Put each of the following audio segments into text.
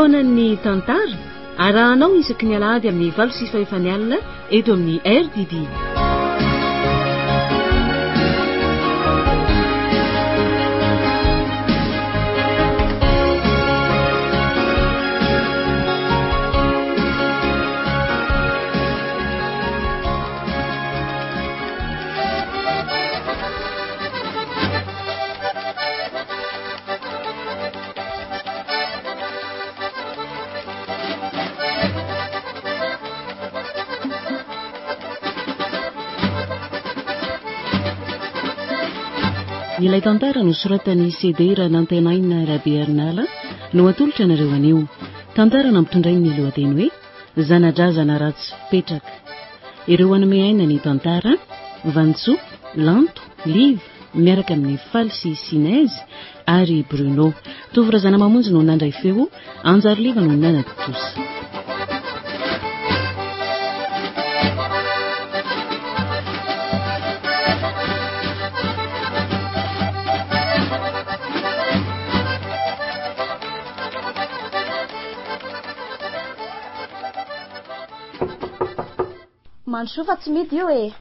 Fotoanan'ny tantara, arahanao isaky ny alahady amin'ny valo sy fahefany alina eto amin'ny RDB. Ilay tantara nosoratan'i Sedera Nantenaina Rabearinala no atolotra anareo anio. Tantara nampitondrainy ny lohateny hoe Zana-drazana ratsy fipetraka. Ireo hanome aina ny tantara, Vanintsoa, Lanto, Liva, miaraka amin'i Faly sy Sinèse ary Bruno. Tovo Razanamamonjy no nandray feo, Anjary Liva no nanatontosa. Mandrosoa fa tsy midy io e.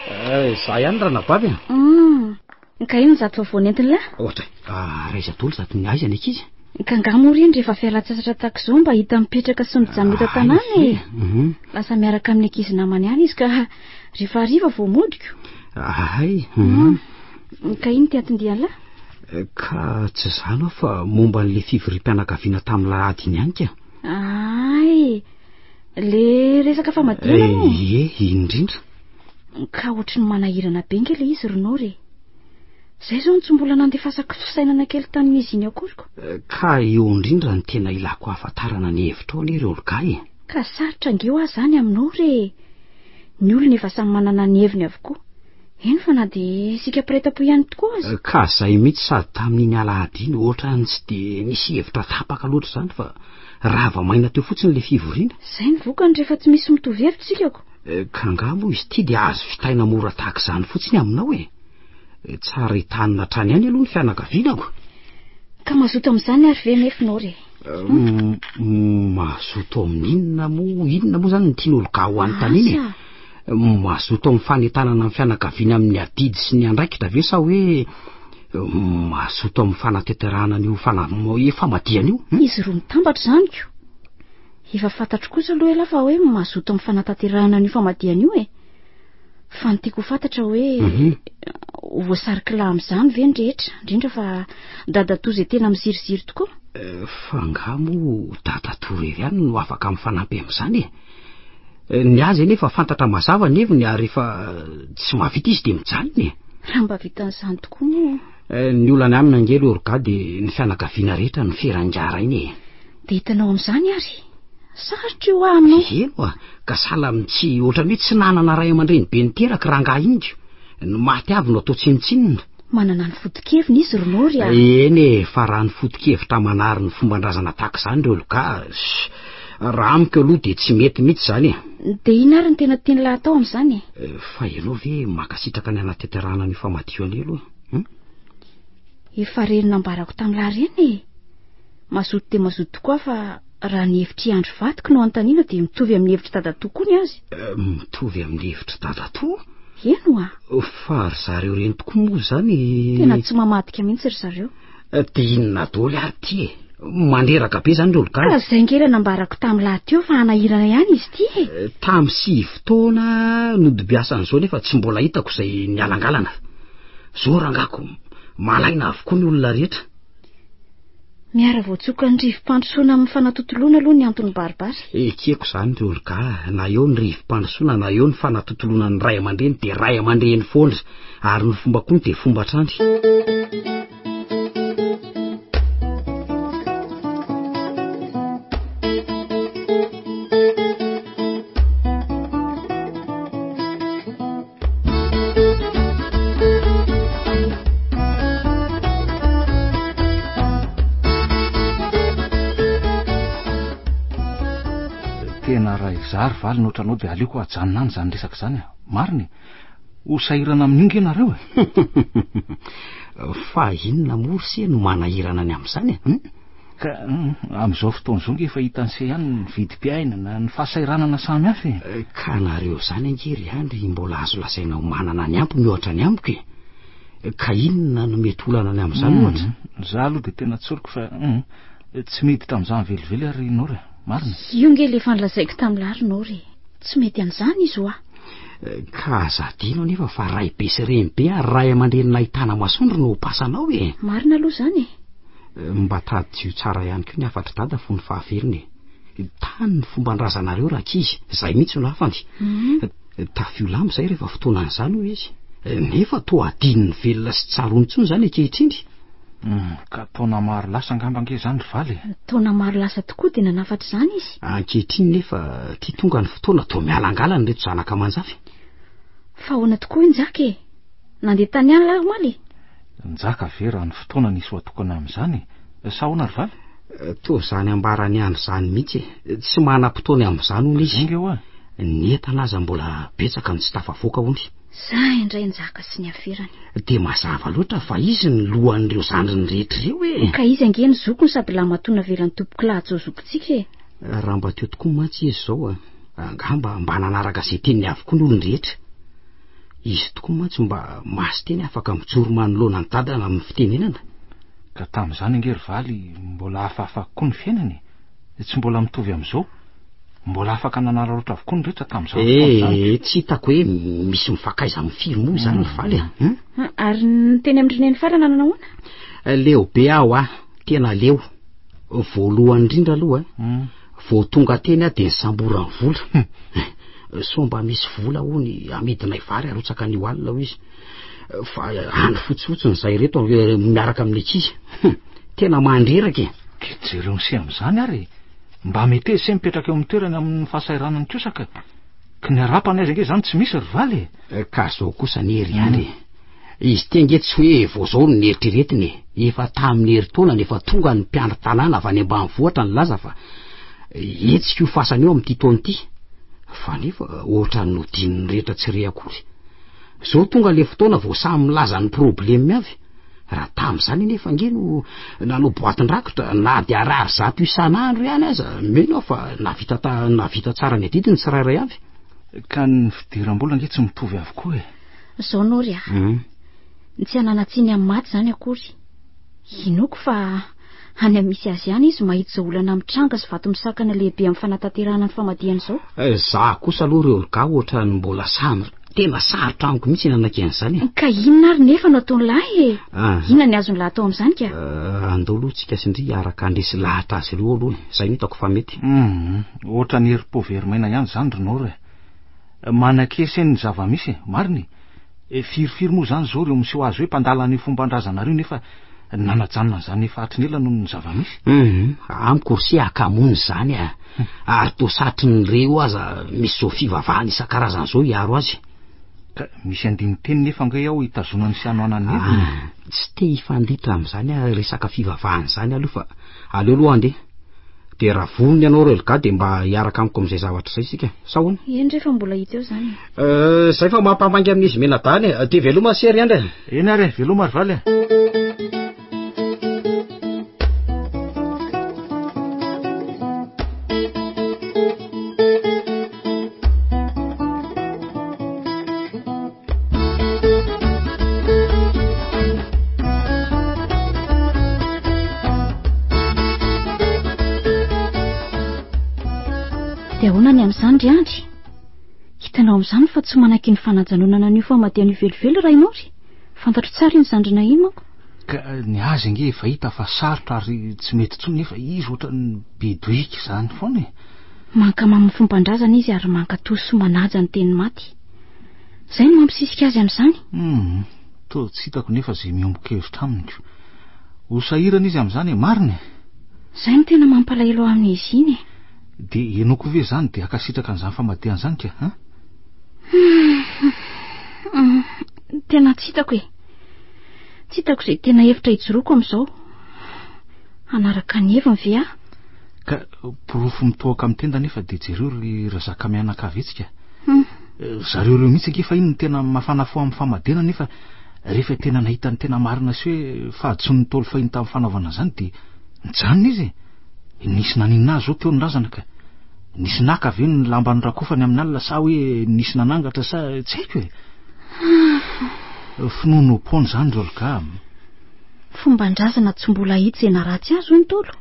Eh, za ihany ranabavy a. Hum. Ka inona izato vaovao nentiny lahy? Ohatra, ah, raiza daholo izato ny aiza ny ankizy? Ka angaha moa reny rehefa fialan-tsasatra tahaka izao mba hita mipetraka sy mijanona eto an-tanàna e. Mhm. Lasa miaraka amin'ny ankizy namany any izy ka rehefa hariva vao modiko. Ahay. Mhm. Ka ino ty anton-dian'lahy? Eh, ka tsy izany aho fa momba an'ilay fivoriam-pianakaviana tamin'ny lahady iny ihany ka. Ay, le resaka famadihana moa? Eh, ie, iny indrindra. Ka ohatry ny manahirana be nge le izy ry Noro e. Zay zao no tsy mbola nandefasako fisainana kely tamin'izy iny akory ko. Eh, ka eo indrindra no tena ilako hahafantarana ny hevitrao anie ry Olga e. Ka sarotra ange hoa zany aminao re e. Ny olona efa samy manana ny heviny avokoa. Eny fa na dia isika mpiray tampo ihany tokoa aza. Ka zay mihitsy sady tamin'iny alahady iny ohatran'ny tsy dia nisy hevitra tapaka loatra izany fa rava maina teo fotsiny ilay fivoriana. Izay ny vokany rehefa tsy misy mitovy hevitra isika ko. Ka angaha moa izy ity dia azo vitaina mora tahaka izany fotsiny aminao e? Tsara hitanina hatrany ihany aloha ny fianakaviana ko. Ka mazoto amin'izany ary ve nefa ianao re? Mazoto amin'inona moa inona moa izany no tian'i Olga ho anontaniana e? Mazoto amin'ny fanentanana ny fianakaviana amin'ny adidy sy ny andraikitra ve sa hoe mazoto amin'ny fanatanterahana an'io fana- famadihana io? Hmm? Izy roa mitambatra izany ko. Efa fantatro kosa aloha elah fa hoe mazoto amin'ny fanatanterahana an'io famadihana io e. Fa ny tiako ho fantatra hoe mhm. ho voasarik'lah amin'izany ve ny rehetra, indrindra fa dadatoa izay tena miziriziry tokoa. Eh, fa angaha moa dadatoa irery ihany no afaka mifanampy amin'izany e? Ny azy anefa fantatra mazava ny heviny ary rehefa tsy mahavita izy dia mijanona e. Raha mba vitan'izany tokoa moa. Eh, ny olana aminy ange ry Orga dia ny fianakaviana rehetra no feran-jaraina e. Dia hitanao amin'izany ary. Sarotra io aminao. Eny oa, ka sahala amin'ny tsy ohatran'ny hoe tsy nanana ray aman-dreny be niteraka rangahy iny ko. Ny maty avy no atao tsinontsinona. Manana ny foto-keviny izy ry Nory a! Eny e, fa raha ny foto-kevitra manary ny fomban-drazana tahaka izany ry Olga, raha amiko aloha dia tsy mety mihitsy izany e. Dia inona ary no tena tian'lah atao amin'izany e? Fa ianao ve mankasitraka ny hanatanterahana an'io famadihana io aloha? Hum? Efa reny nambarako tamin'lah reny e! Mazoto dia mazoto tokoa aho fa raha ny hevitr'i Andry vadiko no anontaniana dia mitovy amin'ny hevitr'i dadatoa koa ny azy. Mitovy amin'ny hevitr'i dadatoa? Eny oa! Fa ry zareo ireny tokoa moa izany... Tena tsy mamadika mihitsy ry zareo. Dia inona daholo ary ity e? Mandreraka be izany ry Olga. Ka izay ange ilay nambarako tamin'ny lahy teo fa hanahirana ihany izy ity e! Tamin'ny 9 taona nodibiasan'izao nefa tsy mbola hitako izay nialangalana. Zao rangako, malaina avokoa ny olona rehetra. Miara-voatsokan'ny rivo-pandrosoana amin'ny fanatontoloana aloha ny antony baribary. Ekeko izany ry Olga, na eo ny rivo-pandrosoana na eo ny fanatontoloana ny ray aman-dreny dia ray aman-dreny foana, ary ny fomba koa dia fomba hatrany. Tena raha izaho ry valiny ohatranao dia aleoko ajanona any izany resaka izany a. Marina e. Ho sahirana amin'io nge nareo e. Fa inona moa ry se no manahirana ny amin'izany e? Ka amin'izao fotoana izao nge efa hitan'i se ihany ny vidim-piainana, ny fahasahiranana samy hafa e. Eh, ka nareo izany ange ry Andry mbola azo lazaina ho manana ny ampy mihoatra ny amiko e. Eh, ka inona no mety olana ny amin'izany ohatra? Za aloha dia tena tsoriko fa tsy miditra amin'izany velively ary Noro e. Marina. Io nge le efa nolazaiko tamin'i Lary Noro e. Tsy mety an'izany izy hoa. Eh, ka aza adino anefa fa raibe sy renibe ary ray aman-dreny nahitana masoandro no ho pasanao e. Marina aloha izany e. Mba tadidio tsara ihany koa ny hafatr'i Dada fony fahavelony e. Tany ny fomban-drazanareo rankizy, izay mihitsy no hafany. Tafio lamba izay rehefa fotoanan'izany hoy izy. Nefa toa adinon'ny velona sy tsaroany intsony izany ankehitriny. Ka taona maro lasa angamba ange izany ry Valy e. Taona maro lasa tokoa dia nanafatra izany izy. Ankehitriny nefa ity tonga ny fotoana toa mialangalana ireto zanaka aman-jafy. Fa ahoana tokoa i Njaka e? Nandeha tany ihany lahy omaly e? Njaka ve raha ny fotoana nisy ho atokana amin'izany e? Sa ahoana ry Valy? Toa izany ambaran'i Andry izany mihitsy e. Tsy manam-potoana amin'izany hono izy. Enga hoa. Ny entana aza mbola betsaka no tsy tafavoaka hono. Za indray Njaka sy ny aferany. Dia mazava loatra fa izy no lohan'ireo zandriny rehetra ireo e. Ka izy ange no zokiny sady lahimatoa navelan'ny tompokolahy Jao zokintsika e. Raha mba teo tokoa mantsy izy izao, angamba mba nanaraka izay teniny avokoa ny olon-drehetra. Izy tokoa mantsy mba maso teny afaka mijoro manoloana an'i Dada amin'ny fitenenana. Ka tamin'izany ange ry Valy mbola hafahafa koa ny fiainana e! Tsy mbola mitovy amin'izao. Mbola afaka nanararaotra avokoa ny rehetra tamin'izany fotoana izany. Eh, tsy hitako hoe misy mifankaiza amin'ny firy moa izany ry Valy a! Hmm? Ary ny teny amin-dry Neny Fara nanana ahoana? Leo be aho a! Tena leo. Voalohany indrindra aloha, hmm. vao tonga teny aho dia nisamboran'ny vola. Hmm. Sao mba misy vola hono amidinay vary arotsaka an'io alina hoy izy. Fa andro fotsifotsiny izay ireto eh, miaraka amin'ny ankizy. Hmm. Tena mandreraka e. Ke jereo ny se amin'izany ary e. Mba meteza se mipetraka eo amin'ny toerany amin'ny fahasahiranany kosa ka. Ka ny harapany aza ange izany tsy misy ry valy e. Eh, ka zao kosa anie ry Andry e. Izy ity ange tsy hoe vao zao no neritreretiny e. Efa tamin'ny herintaona no efa tonga ny mpiandry tanàna avy any ambanivohitra nilaza fa hetsika io fasana io amin'ity taona ity. Fa nefa ohatran'ny nodinin'ny rehetra tsy re akory. Zao tonga le fotoana vao samy milaza ny problème avy. Raha tamin'izany anefa ange no nanao boatin-drakitra na dia harary 100 isan'andro ihany aza, mino aho fa nahavita ta- nahavita tsara ny adidiny tsirairay avy. Ka ny fidiram-bola ange tsy mitovy avokoa e. Zao Nory a. Ny tsy hanana-tsiny amin'ny maty izany akory. Inoako fa any amin'ny misy azy any izy mahita izao olana mitranga sy vato misakana lehibe amin'ny fanatanterahana ny famadihana izao. Eh, za kosa aloha ry Olga ohatran'ny mbola samy tena sarotra amiko mihitsy ny nanaiky an'izany e. Ka inona ary nefa no ataon'ny lahy e? Ah. Inona ny azon'ny lahy atao amin'izany ka? Eh, andao aloha tsika sy ndry hiaraka handresy lahatra azy ireo aloha e. Izay no hitako fa mety. Hum, ohatran'ny herim-po very maina ihany izany ry Noro e. Manakesy eny ny zava-misy e, marina e. E, firifiry moa izany izao ireo miseho azy hoe mpandala an'io fomban-drazanareo nefa nanajanona an'izany efa hatry ny ela noho ny zava-misy. Hum, amiko ry se hakamoana izany a. Ary toa satrin'ny re io aza misy izao fivavahana isan-karazany izao hiaro azy. Ka misy andinin-teny nefa ange ao hitazonany sy hanohanany heviny e. Ah, tsy te hifanditra amin'izany aho resaka fivavahana izany aloha fa aleo aloha handeha. Dia raha vonona ianao ry Olga dia mba hiaraka amiko amin'izay zavatra izay isika. Sa ahoana? Eny re fa mbola hita eo izany e. Eh, izay fa mampamangy amin'izy mianadahy e. Dia veloma se ry Andry e. Eny ary e, veloma ry Valy e. Dia ahoana ny amin'izany ry Andry? Hitanao amin'izany fa tsy manaiky ny fanajanonana an'io famadihana io velively Rainao ry. Fantatro tsara iny zandrina iny manko. Ka ny azy ange efa hita fa sarotra ary tsy mety intsony nefa izy ohatran'ny be dohika izany foana e. Mankamamy ny fomban-drazana izy ary mankatò sy manaja ny teny maty. Izay no mampisisika azy amin'izany. Hum, toa tsy hitako nefa izay miombon-kevitra aminy ko. Ho sahirana izy amin'izany e, marina e. Izay no tena mampalahelo ahy amin'izy iny e. Dia ianao koa ve izany dia hankasitraka an'izany famadihana izany ka, hein? Hum, tena tsy hitako e. Tsy hitako izay tena hevitra hijoroako amin'izao. Hanaraka ny heviny ve aho? Ka porofo mitohaka amin'ny tenda nefa dia jereo ry Razaka mianakavy etsy ka. Hmm. Eh, zareo ireo mihitsy ange fa iny no tena mafana fo amin'ny famadihana nefa rehefa tena nahita ny tena marina sy hoe fahadisoan'ny Ntaolo fahiny tamin'ny fanaovana an'izany dia Nijanona izy e! Nisy naninona azy izao teo ny razana ka. Nisy naka ve ny lamba norakofany amin'ny alina sa hoe nisy nanangatra sa tsy haiko e! Finoanoam-poana izany ry Olga a! Fomban-drazana tsy mbola hita izay naharatsy azy hoy ny Ntaolo.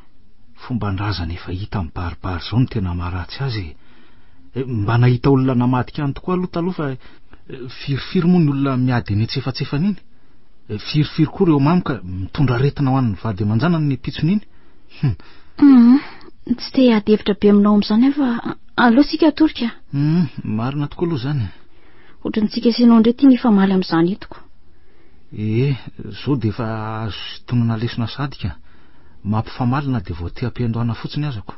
Fomban-drazana efa hita mibaribary izao no tena maharatsy azy e! Mba nahita olona namadika any tokoa aloha taloha fa firifiry moa ny olona miady eny antsefatsefany iny? Firifiry koa ireo mamo ka mitondra aretina ho an'ny vady aman-janany ny ampitsony iny. Hum. Hum, tsy te hiady hevitra be aminao amin'izany aho fa aleo isika hatory ka. Hum, marina tokoa aloha izany. Ohatran'ny tsika sy ianao indray ity nifamaly amin'izany eto ko. Ee, izao dia efa azo sintonina lesona sahady ka. Mampifamaly na dia vao te hampiandohana fotsiny aza ko.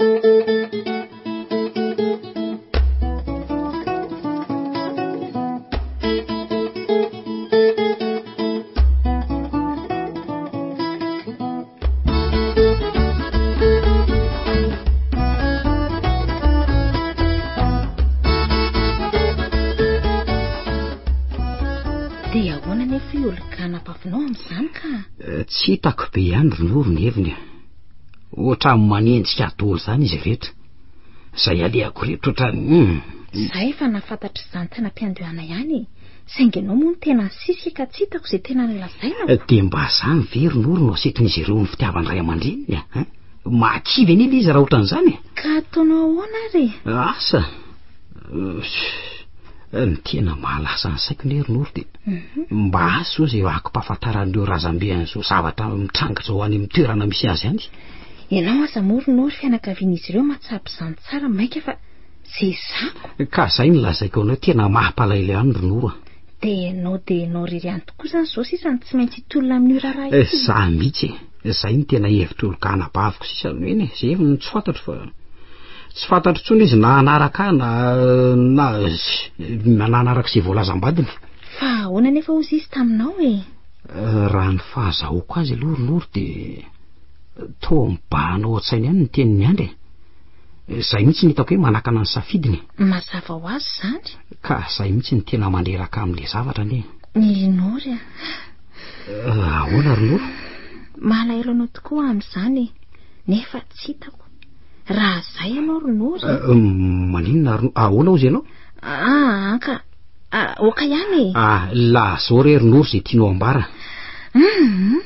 Dia ahoana anefa io Olga anabavinao amin'izany ka? Eh, tsy hitako be ihany ry Noro ny heviny e. Ohatran'ny manenjika ahy daholo izany izy rehetra. Izay alehako rehetra ohatran'ny hum. Izaho efa nahafantatra izany tany am-piandohana ihany e. Saingy ianao moa no tena nisisika ka tsy hitako izay tena nolazaina. Eh, dia mba izany ve ry Noro no asetrin'izy ireo ny fitiavan'ny ray aman-dreniny a? Hein? Mahakivy anie ilay izy raha ohatran'izany e. Ka ataonao ahoana ary e? Asa. Eh, ny tena mahalasa ny saiko ne ry Noro dia mba asa izao izay vakim-pahafantaran'ireo razambe an'izao zavatra mitranga izao any amin'ny toerana misy azy any. Ianao aza moa ry Noro fianakavian'izy ireo mahatsapa izany tsara mainka fa izay zako. Ka izay no lazaiko anao tena mampalahelo ihany ry Noro a. Dia ianao dia ianao irery ihany tokoa izany izao sisa no tsy maintsy hitolona amin'io raharaha io. Eh, za mihitsy e. Izay no tena hevitry Olga anabaviko sisa no eny e. Izay heviny no tsy fantatro fa tsy fantatro intsony izy na hanaraka ahy na na na nanaraka izay voalazam-badiny. Fa ahoana anefa hozy izy taminao e? Eh, raha ny fahazahoako azy aloha ry Noro dia toa mibahana ao an-tsaina ihany ny tenin'i Andry e. Izay mihitsy no hitako hoe manakana ny safidiny. Mazava ho azy izany. Ka izay mihitsy no tena mandreraka amin'ilay zavatra anie. Ny Noro a. Eh, ahoana ry Noro? Malahelo anao tokoa aho amin'izany e. Nefa tsy hitako. Raha izay ianao ry Noro. Eh, maninona ry Noro? Ahoana hozy ianao? Ah, anka. Ah, oka ihany e. Ah, lazao re ry Noro izay tianao ambara. Hum.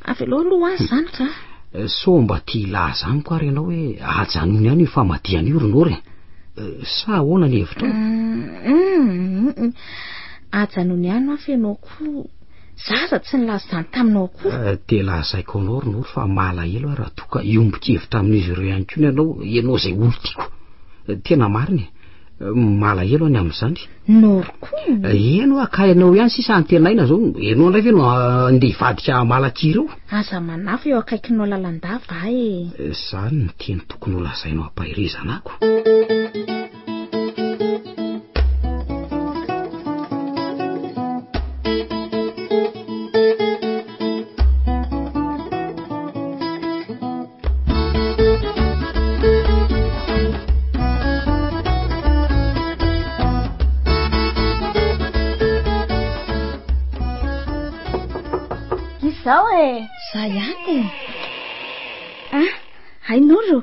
Avelao aloha ho azy izany ka. Eh, sao mba te hilaza amiko ary ianao hoe ajanony ihany io famadihana io ry Noro e. Eh, sa ahoana ny hevitrao? Mm, mm, ajanony ihany hoa f'ianao koa zaza tsy nilaza izany taminao koa. Eh, dia lazaiko anao ry Noro fa malahelo aho raha toa ka hiombon-kevitra amin'izy ireo ihany koa ny anao, ianao izay olon-tiako. Tena marina e. Malahelo aho ny amin'izany. Noro koa. Eny hoa ka ianao ihany sisa antenaina zao. Ianao indray ve no andeha hivadika malaky ireo? Aza manafo eo akaikinao lalandava ahy e. Izany no teny tokony ho lazainao hampaherezana ako. Izao e! Za ihany e! Ah, hay Noro,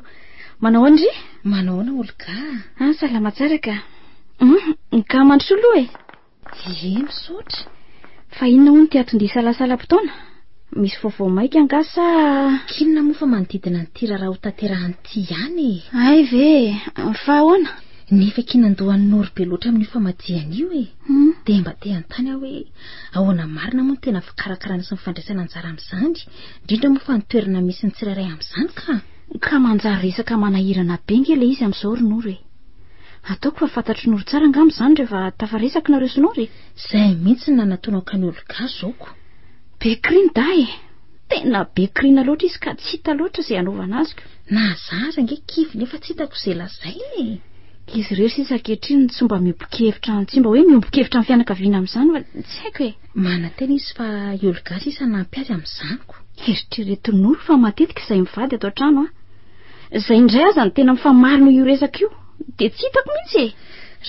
manao ahoana ry? Manao ahoana Olga? Ah, salama tsara ka. Hum, ka mandrosoa aloha e! Ie, misaotra. Fa inona hono ity anton-dia isalasalam-potoana? Misy vaovao maika angaha sa... K'inona moa fa manodidina an'ity raharaha ho tanterahana ity ihany e? Hay ve e! Fa ahoana? Nefa kinan-dohan'i Noro be loatra amin'io famadihana io e! Hmm. Dia mba te hanontany aho hoe ahoana marina moa ny tena fikarakarana sy ny fandraisana anjara amin'izany, indrindra moa fa ny toerana misy ny tsirairay amin'izany ka! Ka manjary resaka manahirana be nge ilay izy amin'izao ry Noro e! Ataoko fa fantatr'i Noro tsara angamba izany rehefa tafaresaka nareo sy Noro e! Izay mihitsy no nanatonako an'i Olga zoko. Be kirina dahy e! Tena be kirina loatra izy ka tsy hita loatra izay hanaovana azy ko. Na za aza ange kivy nefa tsy hitako izay lazaina e! Izy irery sisa ankehitriny no tsy mba miombon-kevitra, tsy mba hoe miombon-kevitra amin'ny fianakaviana amin'izany fa tsy haiko e! Manantena izy fa i Olga sisa hanampy azy amin'izany ko. Eritrereto Noro fa matetika izay mivady ato an-trano an! Izay indray aza no tena mifamaly noho io resaka io. Dia tsy hitako mihitsy e!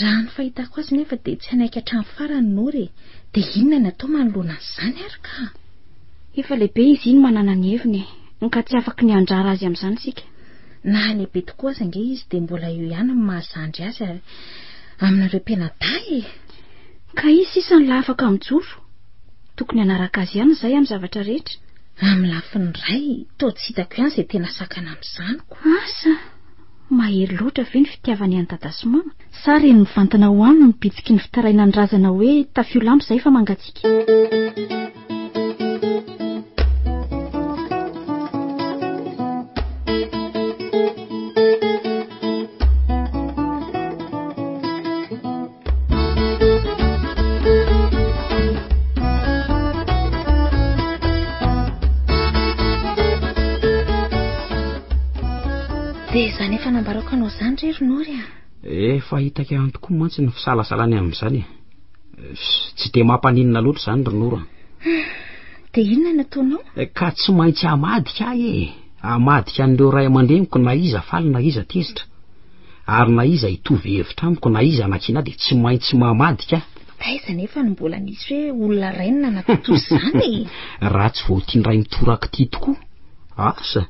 Raha ny fahitako azy nefa dia tsy hanaiky hatramin'ny farany Noro e! Dia inona ny atao manoloana an'izany ary ka? Efa lehibe izy iny manana ny heviny e! Ka tsy afaky ny handrara azy amin'izany isika. Na lehibe tokoa aza ange izy dia mbola eo ihany ny maha zandry azy ary aminareo mpianadahy e. Ka izy sisa no lahy afaka mijoro. Tokony hanaraka azy ihany izahay amin'ny zavatra rehetra. Amin'ny lafiny iray, toa tsy hitako ihany izay tena sakana amin'izany ko. Asa! Mahery loatra ve ny fitiavany an'i Dada sy Mama? Sa reny mivantana ho aminy ny bitsiky ny fitarainan'ny razana hoe tafio lamba izahay fa mangatsiaka? Dia izany efa nambarako anao izany re ry Nory a! Efa hitako ihany tokoa mantsy ny fisalasalany amin'izany e. Tsy dia mampaninona loatra izany ry Noro a. Dia inona no ataonao? Ka tsy maintsy hamadika ahy e. Hamadika an'ireo ray aman-dreniko na iza faly na iza tezitra. Ary na iza hitovy hevitra amiko na iza hanakiana ahy dia tsy maintsy mamadika aho. Taiza nefa no mbola nisy hoe olona iray no nanatontosa izany e? Raha tsy vao ity indray mitoraka ity tokoa. Asa!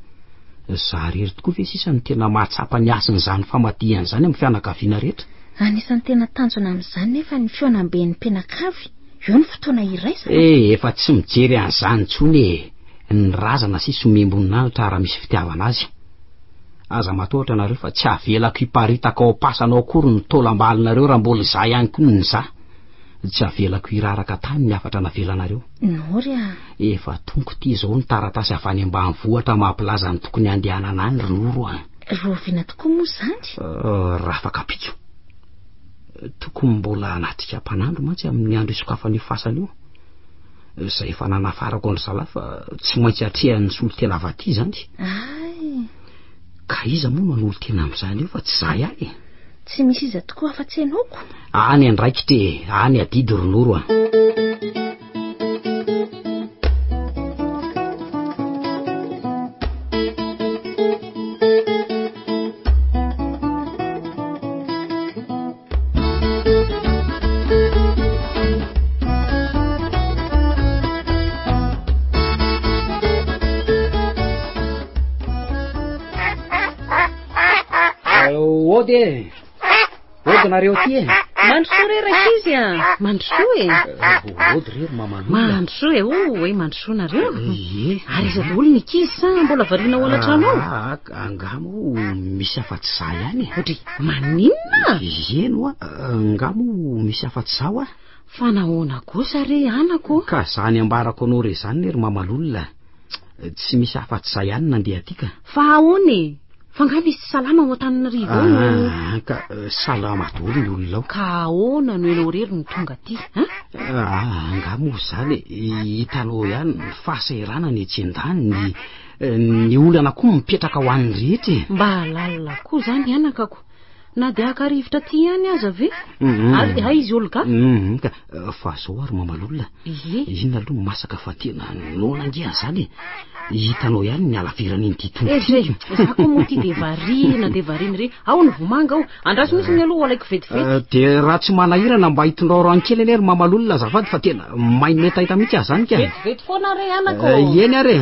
Za irery tokoa ve sisa no tena mahatsapa ny hasin'izany famadihana izany amin'ny fianakaviana rehetra? Anisan'ny tena tanjona amin'izany nefa ny fihaonamben'ny mpianakavy, eo ny fotoana iraisana. Eh, efa tsy mijery an'izany intsony e! Ny razana sisa omem-boninahitra raha misy fitiavana azy. Aza matahotra nareo fa tsy avelako hiparitaka ao am-pasana ao akory ny taolam-balinareo raha mbola izaho ihany koa no nizaha. Tsy avelako hiraraka tany ny hafatra navelanareo. Nory a! Efa tonga ity izao ny taratasy avy any ambanivohitra mampilaza ny tokony handehanana any ry Noro a! Rahoviana tokoa moa izany? Rafakampitso. Tokony mbola hanatrika mpanandro mantsy amin'ny andro hisokafan'io fasana io. Izay efa nanafarako an-dry zalahy fa tsy maintsy atrehan'ny solontena avy aty izany. Ay! Ka iza moa no hanolo-tena amin'izany eo fa tsy izaho ihany e? Tsy misy iza tokoa afa-tsy ianao ko. Any andraikitra e, any adidy ry Noro a. Ody e! Ody nareo aty e! Mandrosoa re rankizy a! Mandrosoa e! Ody re ry mamalona. Mandrosoa e! O e mandrosoa nareo. Ie. Ary iza daholo ny ankizy sa mbola variana ao alatrano ao? Ah, angaha moa misy afa-tsy izaho ihany e? Odry, maninona? Eny oa, angaha moa misy afa-tsy izaho a? Fa nahoana kosa re anako? Ka izany ambarako anao re izany ry mamalolona. Tsy misy afa-tsy izaho ihany nandeha aty ka. Fa ahoana e? Fa angaha misy tsy salama ao Antananarivo ao no. Ah, ka salama daholo ny olona ao. Ka ahoana no ianao irery no tonga aty, an? Ah, angaha moa izany e, hitanao ihany ny fahasahiranana etsy an-daniny, ny olana koa mipetraka ho an'ny rehetra e. Mba lalina koa izany anakako. Na dia haka rivotra aty ihany aza ve? Ary hay izy Olga? Ka fa zao ary mamalolona. Ie. Inona aloha no masaka fa tena noana ange azany e. Hitanao ihany ny halaviran'iny ity tongotra iny. Ehe, za koa moa ity dia variana dia variana re. Ao ny vomanga ao. Andraso mihitsy ny aloha ho alaiko vetivety. Dia raha tsy manahirana mba hitondrao rano kely anie ry mamalolona azafady fa tena main'ny hetaheta mihitsy aho zany ka. Vetivety foana re anako. Eny ary e.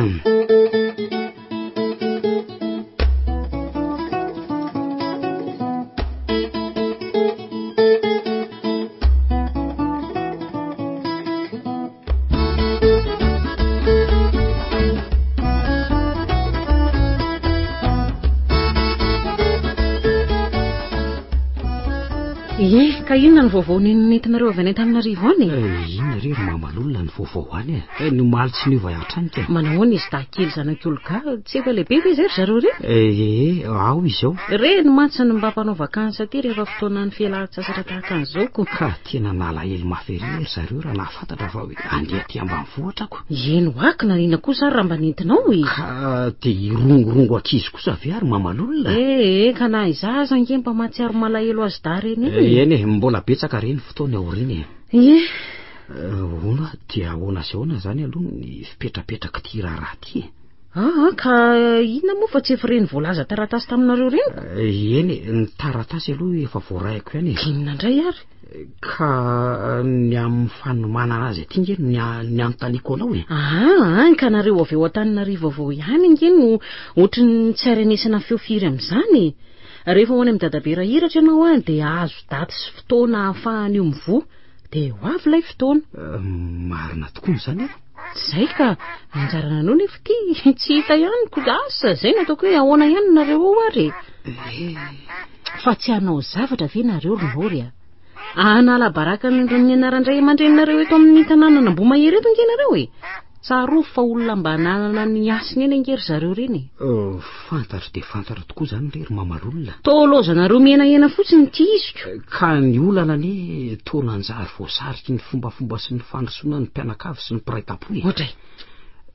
Ie, ka inona ny vaovao nentinareo avy any Antananarivo any e? Eh, inona re ry mamalolona ny vaovao any e? Eh, ny omaly tsy niova hatrany ka. Manahoana izy dahy kely zanak'i Olga? Tsy efa lehibe ve izay ry zareo ireny? Eh, ao izy ao. Ireny mantsy no mba mpanao vacances aty rehefa fotoanan'ny fialan-tsasatra tahaka an'izao ko. Ka tena nalahelo mafy ery ry zareo raha nahafantatra fa hoe handeha aty ambanivohitra ako. Eny ho aky, nanina kosa ary raha mba nentinao e? Ka dia hirongorongo ankizy kosa ve ary mamalolona? Eh, ka na izaho aza ange mba mahatsiaro malahelo azy dahy ireny e. Eny e, mbola betsaka re ny fotoana aoriana e. Ie. Hono aho, dia ahoana sy ahoana izany aloha ny fipetrapetrak'ity raharaha ity e? Aa, ka inona moa fa tsy efa ireny voalaza taratasy taminareo ireny ko? Eny e, ny taratasy aloha efa voarahiko ihany e. Inona indray ary? Ka ny amin'ny fanomanana azy aty nge ny ny anontaniako anao e. Aa, ah, ka nareo avy eo Antananarivo avao ihany nge no ohatry ny tsy arenesana feo firy amin'izany e. Rehefa ho any amin'i Dadabe Rahiratra ianao an, dia azo daty sy fotoana ahafahan'io mivoha, dia ho avy ilay fotoana. Eh, marina tokoa izany e. Zay ka, anjaranareo nefa ity tsy hita ihany ko asa, zay no ataoko hoe ahoana ihany nareo ao ary e. Eh. Fa tsy hanao zavatra ve nareo ry Nory a? Hanala baraka ny ny anaran-dray aman-dreninareo eto amin'ny tanànan'Ambohimahery eto ange nareo e. Tsarovy fa olona mba nanana ny hasiny eny ange ry zareo ireny e. Euh, fantatro dia fantatro tokoa izany re ry Mamalolona. Toa lozanareo mihenahena fotsiny ity iziko. Eh, ka ny olana anie toa nanjary voasariky ny fombafomba sy ny fandrosoana ny mpianakavy sy ny mpiray tampo e. Ohatray.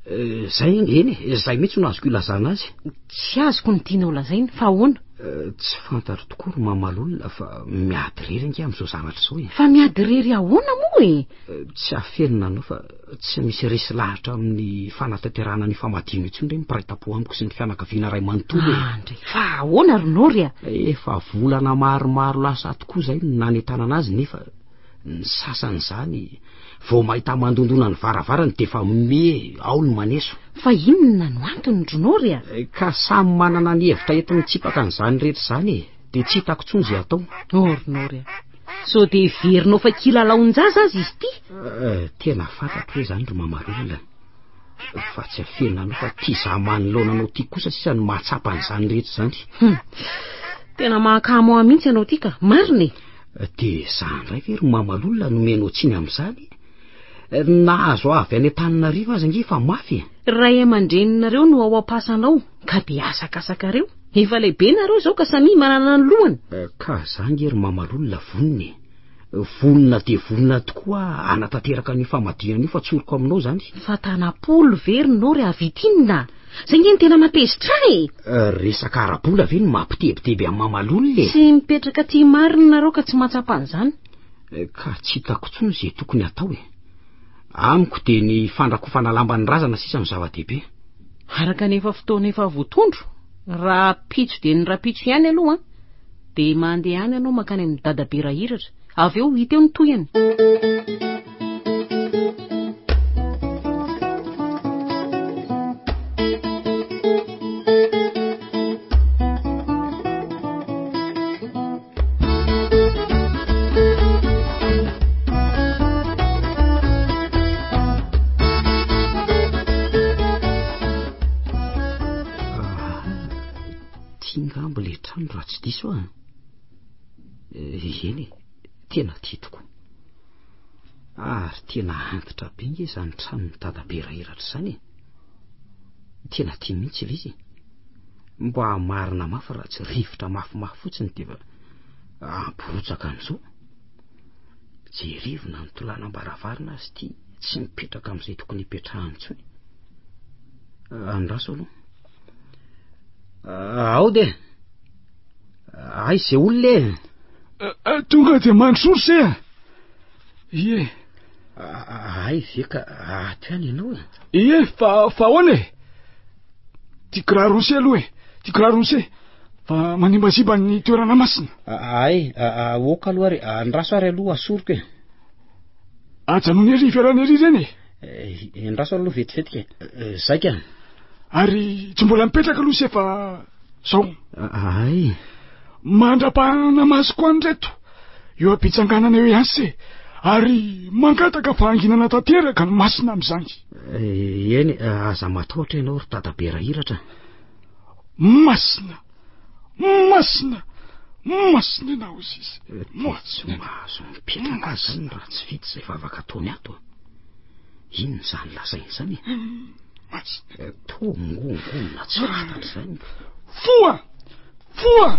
Eh, zay eny e, zay mihitsy no azoko ilazana azy. Tsy azoko ny tianao lazaina, fa ahoana? Eh, tsy fantatro tokoa ry Mamalolona fa miady irery ange amin'izao zavatra izao e. Fa miady irery ahoana moa e? Eh, tsy afenina anao fa tsy misy resy lahatra amin'ny fanatanterahana ny famadihana intsony re ny mpiray tampo amiko sy ny fianakaviana iray manontolo e. Andry, fa ahoana ry Nory a? Efa volana maromaro lasa tokoa izay no nanentanana azy nefa ny sasany izany Vao mahita mandondona ny varavarany dia efa me ao ny maneso. Fa inona no antony ry Nory a? Eh, ka samy manana ny hevitra enti-mitsipaka an'izany rehetra izany e. Dia tsy hitako intsony izay atao. Oh ry Nory a. Sao dia heverinao fa kilalaon-jaza aza izy ity? Eh, tena fantatro hoe izany ry Mamarolona. Fa tsy afenina anao fa ity izaho manoloana anao ity kosa sisa no mahatsapa an'izany rehetra izany. Hum. Tena mahakamo ahy mihitsy ianao ity ka. Marina e. Dia za indray ve ry Mamalolona no omenao tsiny amin'izany? Nahazo avy any Antananarivo aza ange efa mafy e. Ray aman-dreninareo no ao am-pasana ao ka dia asakasakareo. Efa lehibe nareo izao ka samia manana ny lohany. Ka za ange ry Mamalolona vonona e. Vonona dia vonona tokoa aho hanatanteraka an'io famadihana io fa tsoriko aminao izany. Fa tanam-polo ve ry Nory hahavita inona? Zay nge no tena mahatezitra ahy e! Eh, resaka ara-bola ve no mampitebiteby an'i Mamalolona e? Tsy mipetraka aty marina nareo ka tsy mahatsapa an'izany. Eh, ka tsy hitako intsony izay tokony hatao e. Amiko dia ny fandrakofana lamba ny razana sisa no zava-dehibe. Araka ny efa fotoana efa voatondro, rahampitso dia ny rahampitso ihany aloha an! Dia mandeha any ianao mankany amin'i Dadabe Rahiratra. Avy eo hita eo ny tohiny. Ty ngamba le trano raha tsy diso aho. Eny e, tena tia tokoa. Ary tena antitra be nge izany tranon'i Dadabe Rahiratra izany e. Tena tia mihitsy ilay izy e. Mba marina mafy raha tsy rivotra mafimafy fotsiny dia efa hampirotsaka an'izao. Jerevina ny tolanam-baravarana azy ity tsy mipetraka amin'izay tokony hipetrahany intsony. Andraso aloha. Ao de. Aiza izay olona e? Eh, eh, tonga dia mandrosoa se a. Ie. Ay ve ka ato ihany ianao e? Ie, fa fa ahoana e? Ty kiraro se aloha e. Ty kiraro se. Fa manimbazimba ny toerana masina. Ay, aoka aloha ary, andraso ary aloha asoriko e. Ajanony ery ivelany ery ireny e. Eh, andraso aloha vetivetika e. Eh, zaika. Ary tsy mbola mipetraka aloha se fa zao. Ay. Mandra-pahanana masoko an'ireto eo am-pitsanganana eo ihany se ary mangataka fahanginana tanteraka ny masina amin'izany. Eh, eny, aza matahotra ianao ry dadabe Rahiratra. Masina, masina, masina ianao izy. Tsy mahazo mipetraka izany raha tsy vita izay vavaka ataony ato. Inona izany lazainy izany e? Masina. Toa mongongonona tsy fantatra izany. Foha! Foha!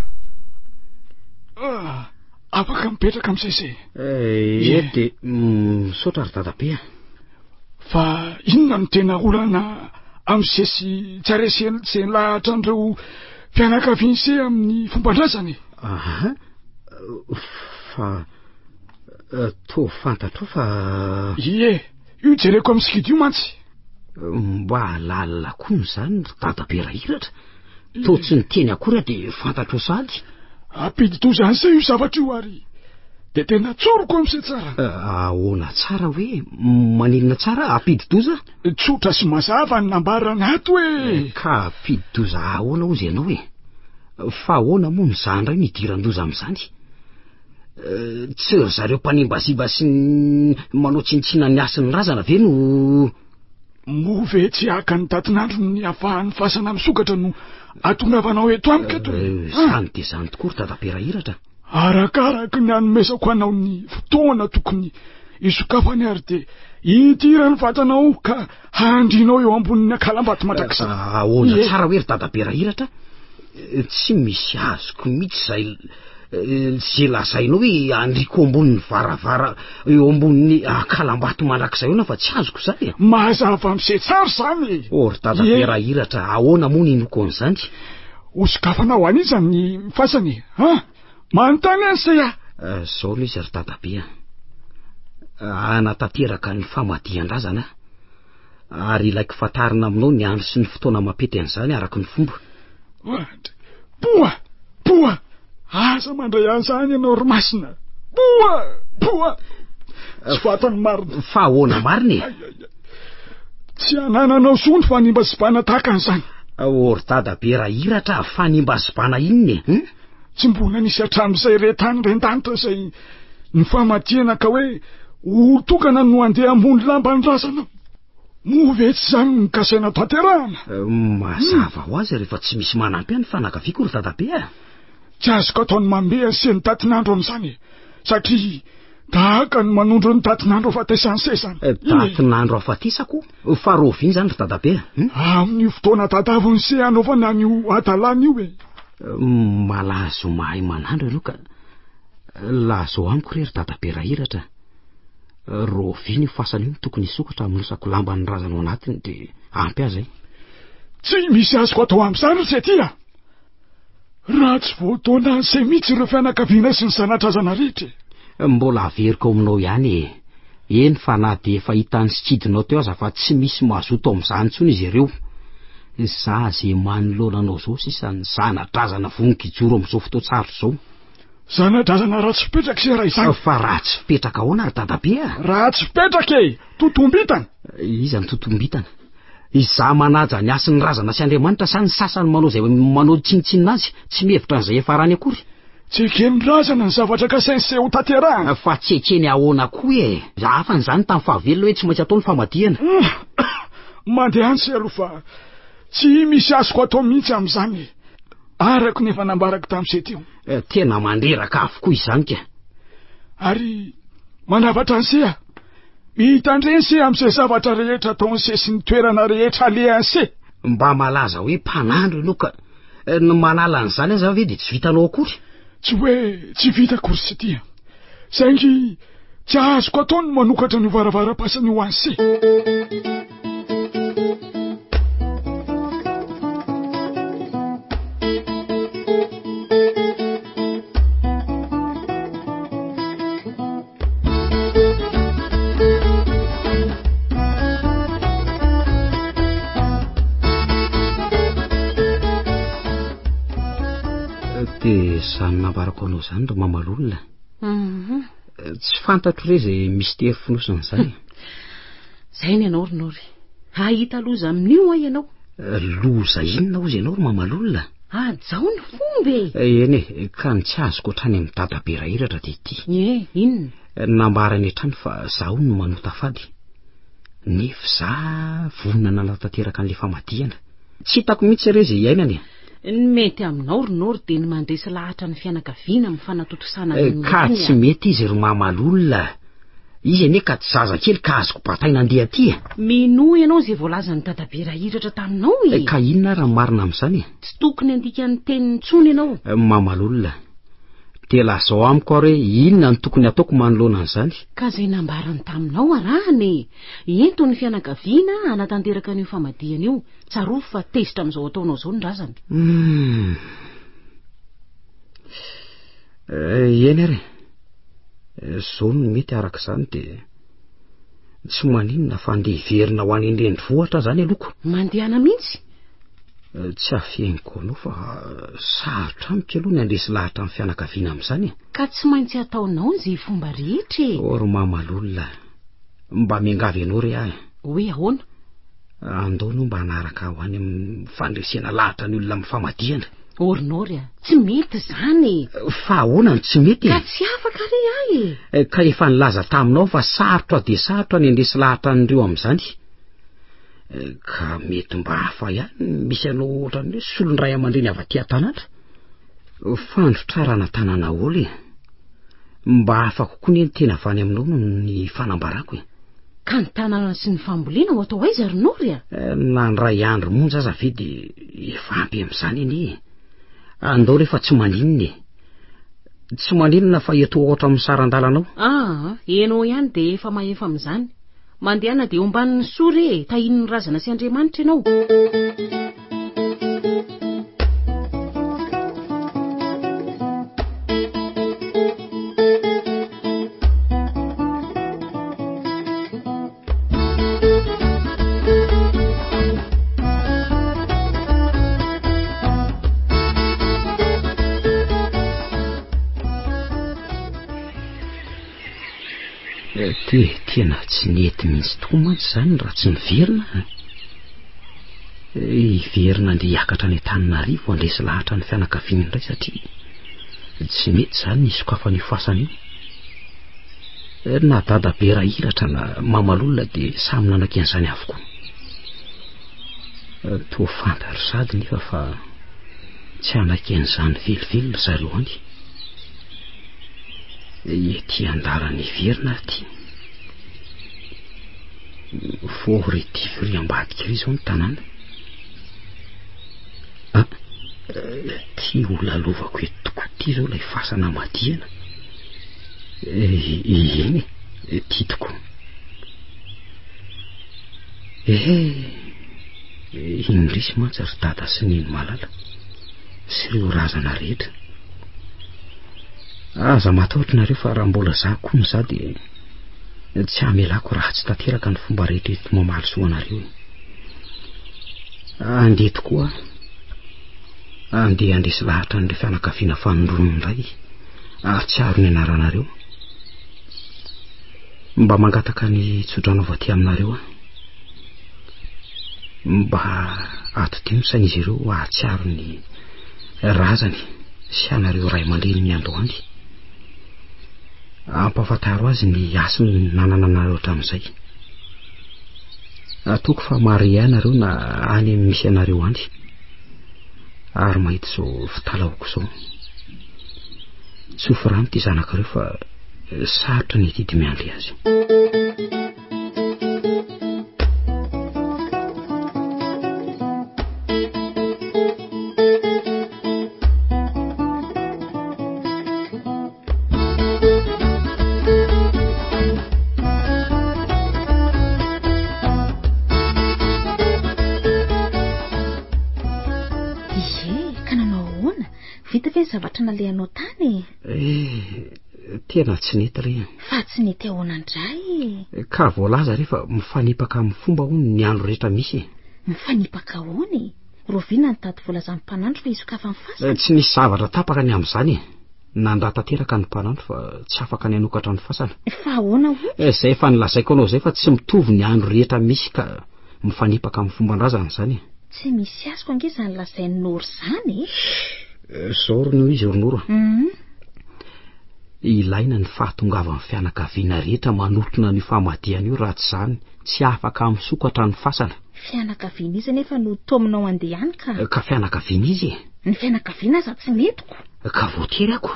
Ah, afaka mipetraka amin'izay se. Eh, eh dia misaotra ry dadabe a. Fa inona no tena olana amin'ny se sy tsy aresen'ny lahatra an'ireo fianakaviany se amin'ny fomban-drazana e? Aha, fa eh, toa fantatro fa... Ie, io jereko amin'ny sikidy io mantsy. Mba lalina koa izany ry dadabe Rahiratra. Toa tsy niteny akory aho dia fantatro sady. Ampidi-doza an'izay io zavatra io ary. Dia tena tsoriko amin'se tsara. Ahoana tsara hoe? Maninona tsara? Hampidi-doza? Tsotra sy mazava ny nambarany ato e! Ka hampidi-doza ahoana hozy ianao e? Fa ahoana moa ny za indray no hidiran-doza amin'izany? Tsy ry zareo mpanimbazimba sy ny manao tsinontsinona ny hasin'ny razana ve no... Moa ve tsy haka ny datin'andro ny hafahan'ny fasana misokatra no atongavanao eto amiko eto? Izany dia izany tokoa ry dadabe Rahiratra. Arakaraky ny anomezako anao ny fotoana tokony hisokafany ary dia hidiran'ny vatanao ka handrinao eo ambonin'ny akalambato mandrakizay. Ahoana tsara hoe ry dadabe Rahiratra? Tsy misy azoko mihitsy izay ze lazainao hoe handriko ambonin'ny varavara eo ambonin'ny akalambato mandrakizay eo na fa tsy azoko izany e. Mazava am'se tsara izany e. Oh ry dadabe Rahiratra, ahoana moa ny inoako an'izany? Hosokafanao an'iza ny fasana e? Ha? Manontany an'i se aho. Zao no izy ry dadabe a. Hanatanteraka ny famadihan-drazana aho. Ary ilaiko fantarina aminao ny andro sy ny fotoana mampety an'izany araka ny fomba. Ohatra. Poa! Poa! Aza mandray an'izany ianao ry masina. Poa! Poa! Tsy vatany marina. Fa ahoana marina e? Tsy anananao zo ny fanimbazibana tahaka an'izany. Oh ry dadabe Rahiratra, fanimbazibana inona e? Hum? Tsy mbola nisy hatramin'izay re tany ren-danitra izay nifamadihana ka hoe olon-tokana no handeha ambony lamban'ny razana. Moa ve tsy izany no kasaina tanterahana? Mazava ho azy rehefa tsy misy manampy ahy ny fanakaviako ry dadabe a! Tsy azoko atao ny manome an'i Seny tatin'andro amin'izany e! Satria tahaka ny manondro ny datin'andro hahafatesan'i Se izany. Datin'andro hahafatesako? Fa rahoviana izany ry dadabe a? Amin'io fotoana tadavin'i Se hanaovana an'io hadalana io e! Malazo mahay manandro ianao ka. Lazao amiko re ry dadabe Rahiratra a! Rahoviana io fasana io no tokony hisokatra hamonosako lamba ny razana ao anatiny dia ampy ahy izay. Tsy misy azoko atao amin'izany ry Sety a! Raha tsy voataona an'se mihitsy ireo fianakaviana sy ny zana-drazana rehetra e! Mbola averiko aminao ihany e! Eny fa na dia efa hitan'ny sikidinao teo aza fa tsy misy mazoto amin'izany intsony izy ireo. Za ze manoloana anao zao sisa ny zana-drazana vonon-kijoro amin'izao fotoan-tsarotra izao. Zana-drazana ratsy fipetraka se raha izany. Fa ratsy fipetraka ahoana ry dadabe a? Ratsy fipetraka e! Totombitana! Iza no totombitana? Izaho manaja ny hasin'ny razana sy Andriamanitra sa ny sasany manao izay manao tsinontsinona azy, tsy mihevitra an'izay hiafarany akory? Tsy eken'ny razana ny zavatra kasainy se ho tanterahana. Fa tsy ekeny ahoana koa e? Hafa an'izany tamin'ny fahavelona hoe tsy maintsy atao ny famadihana. Mandehana se aloha fa tsy misy azoko atao mihitsy amin'izany e! Araka ny efa nambarako tamin'i se teo. Tena mandreraka avokoa izany ka! Ary manavatra an'i se aho. Mitandreny se amin'izay zavatra rehetra ataon'i se sy ny toerana rehetra alehan'i se. Mba malaza hoe mpanandro ianao ka ny manala an'izany aza ve dia tsy vitanao akory? Tsy hoe tsy vitako ry Sity a! Saingy tsy azoko atao ny manokatra an'io varavaram-pasana io ho an'i se. Dia izany nambarako anao izany ry mamalolona. Mhm. Tsy fantatro re izay mistery fonosana izany. Zay ny anao ry Nory. Hahita loza amin'io ho'a ianao. Loza inona hozy ianao ry mamalolona? Hajao ny fomba e! Eny e, ka ny tsy azoko hatrany amin'i dadabe Rahiratra dia ity. Ie, inona? Nambarany hatrany fa zaho no manota fady. Nefa za vonona nanatanteraka an'ilay famadihana. Tsy hitako mihitsy re izay iainana e. Ny mety aminao ry Noro dia ny mandresy lahatra ny fianakaviana amin'ny fanatontosana ny Ka tsy mety izy ry mamalolona. Izy anie ka tsy zaza kely ka azoko bataina andeha aty e. Minoa ianao izay voalazan'i dadabe Rahiratra taminao e. Ka inona ary ny marina amin'izany e? Tsy tokony handika ny teniny intsony ianao. Mamalolona. Dia lazao amiko ary hoe inona no tokony hataoko manoloana an'izany? Ka izay nambarany taminao arahana e. Ento ny fianakaviana hanatanteraka an'io famadihana io. Tsarovy fa tezitra amin'izao ataonao izao ny razana. Hum. Eny ary e. Izao no mety araka izany dia tsy maninona fa andeha hiverina ho any an-drenivohitra aho izany aloha ko. Mandehana mihitsy. Tsy afeniko anao fa sarotra amiko aloha ny handresy lahatra ny fianakaviana amin'izany e. Ka tsy maintsy ataonao izay fomba rehetra e. Oh ry mamalolona, mba miangavy anao re aho e. Hoe ahoana? Andao anao mba hanaraka ahy ho any amin'ny fandresena lahatra ny olona amin'ny famadihana. Orinory a, tsy mety izany e. Fa ahoana no tsy mety e? Ka tsy afaka re ahy e. Ka efa nilaza taminao fa sarotra dia sarotra ny handresy lahatra an'ireo amin'izany. Ka mety mba hafa ihany ny misy anao ohatran'ny hoe solon-dray aman-dreny avy aty an-tanàna. Fandrotrarana tanàna ahoana e? Mba hafa kokoa anie ny tena avy any aminao noho ny fanambarako e. Ka ny tanàna sy ny fambolena ho atao aiza ry Nory a? Na indray andro monja aza ve dia efa ampy amin'izany anie e. Andao re fa tsy maninona e. Tsy maninona fa eto ohatra amin'ny saran-dalanao. Aa, enao ihany dia efa mahefa amin'izany. Mandehana dia omban'ny soa re e, tahian'ny razana sy Andriamanitra ianao. Dia tena tsy nety mihitsy tokoa mantsy izany raha tsy niverina a. Hiverina andeha hiakatra any Antananarivo handresy lahatra ny fianakaviany indray satria tsy mety izany ny hisokafan'io fasana io. Na dadabe Rahiratra na Mamalolona dia samy nanaiky an'izany avokoa. Toa fantatro sady nefa fa tsy hanaiky an'izany velively ry zareo any. Ety an-dalana hiverina aho ity. Vao rétif ry ambadika ry izao ny tanàna. Ah, ty ho lalovako eto tokoa ity izao ilay fasana hamadihana. Eny e, ty tokoa. Ehe, indrisy mantsy ry dada sy neny malala sy ireo razana rehetra. Aza matahotra nareo fa raha mbola za koa ny za dia tsy hamelako raha tsy tanteraka ny fomba rehetra eto mamaly soa anareo e. Andeha tokoa aho. Andeha handresy lahatra an'ireo fianakaviana fanindroany indray ary tsy aro ny anaranareo. Mba mangataka ny tsodrano avy aty aminareo aho. Mba atodiho ny sain'izy ireo hahatsiaro ny razany sy anareo ray aman-dreny miandohandy. Ampahafantaro azy ny hasiny nanana anareo hatramin'izay. Ataoko fa maria ianareo na any amin'ny misy anareo any. Ary mahita izao fitalahoako izao. Tsofy rano ity zanakareo fa sarotra ny adidy miandry azy. Ie, ka nanao ahoana? Vita ve ny zavatra nalehanao tany e? Eh, tena tsy nety re. Fa tsy nety ahoana indray e? Ka voalaza re fa mifanipaka amin'ny fomba hono ny andro rehetra misy e. Mifanipaka ahoana e? Roviana ny daty voalazan'ny mpanandro fa hisokafan'ny fasana? Eh, tsy nisy zavatra tapaka ny amin'izany e. Nandà tanteraka ny mpanandro fa tsy afaka ny hanokatra ny fasana. Fa ahoana hono? Eh, izay efa nilazaiko anao izay fa tsy mitovy ny andro rehetra misy ka mifanipaka amin'ny fomban-drazana izany e. Tsy misy azoko ange izany lazain'i Noro izany e. Eh, izao ry no izy ry Noro. Mhm. Ilaina ny fahatongavan'ny fianakaviana rehetra manotrona an'io famadihana io raha tsy izany tsy afaka misokatra ny fasana. Fianakaviana iza nefa no tominao handeha any ka? Ka fianakaviana iza e? Ny fianakaviana aza tsy metiko. Ka voatery ako.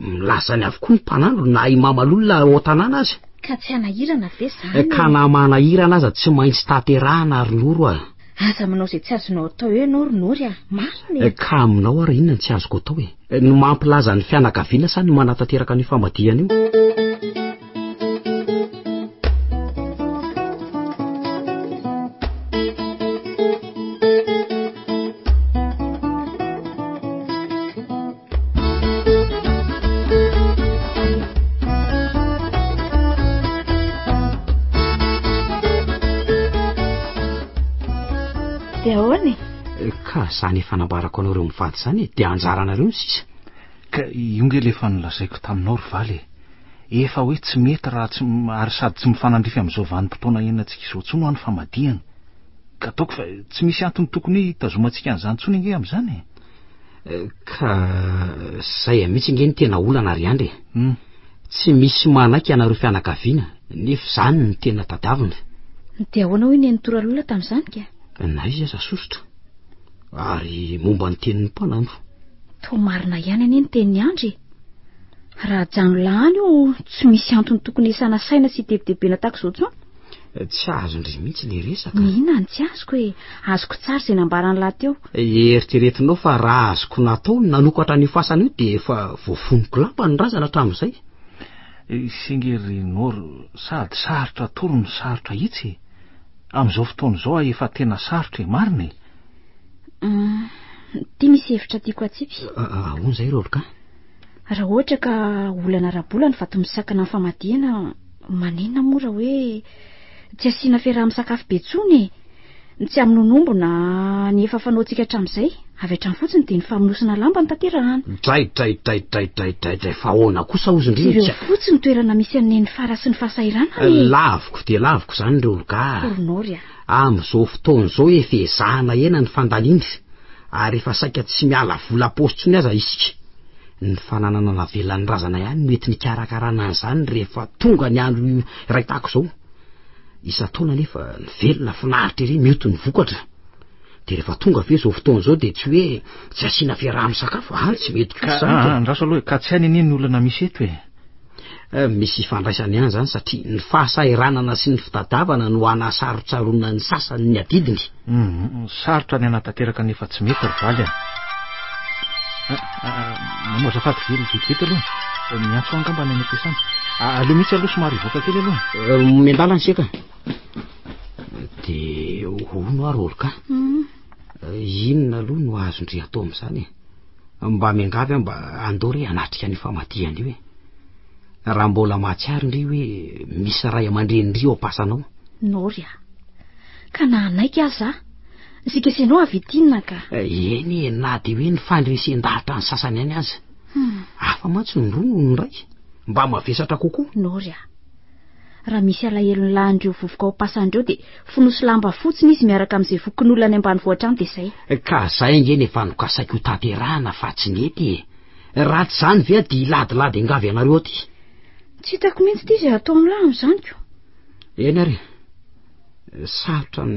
Milaza izany avokoa ny mpanandro na i Mamalolona ao an-tanàna aza. Ka tsy hanahirana ve izany? Ka na manahirana aza tsy maintsy tanterahana ry Noro a. Aza manao izay tsy azonao atao eo ianao ry Nory a. Marina e. Ka aminao ary inona no tsy azoko atao e? Ny mampilaza ny fianakaviana sa ny manatanteraka an'io famadihana io? Dia ahoana e? Ka izany efa nambarako anareo mivady izany e, dia anjaranareo ny sisa. Ka io nge le efa nolazaiko taminao ry Valy e. Efa hoe tsy mety raha tsy ary sady tsy mifanandrify amin'izao vanim-potoana iainantsika izao intsony hoa ny famadihana. Ka ataoko fa tsy misy antony tokony hoe hitazomantsika an'izany intsony ange amin'izany e. Ka zay mihitsy ange ny tena olana ry Andry e. Tsy misy manaiky ianareo fianakaviana nefa izany no tena tadiavina. Dia ahoana hoy Neny Toralolona tamin'izany ka? Na izy aza sosotra. Ary momba ny tenin'ny mpanandro. Toa marina ihany anie ny tenin'i Andry e. Raha ajanona lany io tsy misy antony tokony hisana saina sy hitebitebena tahaka izao intsony. Tsy azon-dry mihitsy le resaka. Inona no tsy azoko e? Azoko tsara izay nambaran'i lahy teo. Eritreretinao fa raha azoko natao ny nanokatra an'io fasana io dia efa voafonoko lamba ny razana hatramin'izay. Singe ry Noro, sady sarotra atoro no sarotra ahitsy e. Amin'izao fotoana izao aho efa tena sarotra e, marina e. Ity misy hevitra tiako hatsipy. Ahoana izay ry Olga? Raha ohatra ka olana ara-bola ny vato misakana ny famadihana, maninona moa raha hoe tsy asiana fiaraha-misakafo be intsony e? Tsy hamonoana omby na ny efa fanaontsika hatramin'izay, avy hatrany fotsiny dia ny famonosana lamba no tanterahana. Dray dray dray dray dray dray dray fa ahoana kosa hozy ndry Jereo fotsiny ny toerana misy an'i Neny Fara sy ny fahasahiranana e! Laviko dia laviko izany ry Olga a! Koronao ry a! Amin'izao fotoana izao efa ezahana ena ny fandaniana ary efa saika tsy miala vola am-paosy intsony aza isika. Ny fananana navelan'ny razana ihany no entina hikarakarana an'izany rehefa tonga ny andro iray tahaka izao. Isan-taona anefa ny velona finaritra ery mioty ny vokatra. Dia rehefa tonga ve izao fotoana izao dia tsy hoe tsy asiana fiaraha-misakafo? Ah, tsy mety kosa izany ka. Andraso aloha e, ka tsy hainy anie ny olana misy eto e. Misy ifandraisany ihany izany satria ny fahasahiranana sy ny fitadiavana no hanasarotsarona ny sasany ny adidiny. Sarotra ny hanatanteraka nefa tsy mety ry Valy a. Manao azafady kely vetivety aloha. Miantso ahy angamba any am-piasana. Aleo mihitsy aloha somary hivoaka kely aloha. Miandalana isika. Dia hono aho ry Olga. Inona aloha no azon-dry atao amin'izany e? Mba miangavy aho mba andao re hanatrika an'io famadihana io e. Raha mbola mahatsiaro ndry hoe misy ray aman-dreny ndry ao am-pasana ao. Nory a. Ka na hanaiky aza aho, isika sy ianao hahavita inona ka? Eny e, na dia hoe ny fandresen-dahatra ny sasany ihany aza. Hafa mantsy ny roa noho ny iray. Mba mavesatra kokoa. Nory a. Raha misy alahelon'ny lahin'ireo vovoka ao am-pasana ireo dia fonosy lamba fotsiny izy miaraka amin'izay fokonolona any ambanivohitra any dia izay. Ka izay ange no efa nokasaiko ho tanterahana fa tsy nety e. Raha tsy izany ve aho dia hiladilady hiangavy anareo aty. Tsy hitako mihitsy ity izay atao amin'lah amin'izany ko. Eny ary e. Sarotra ny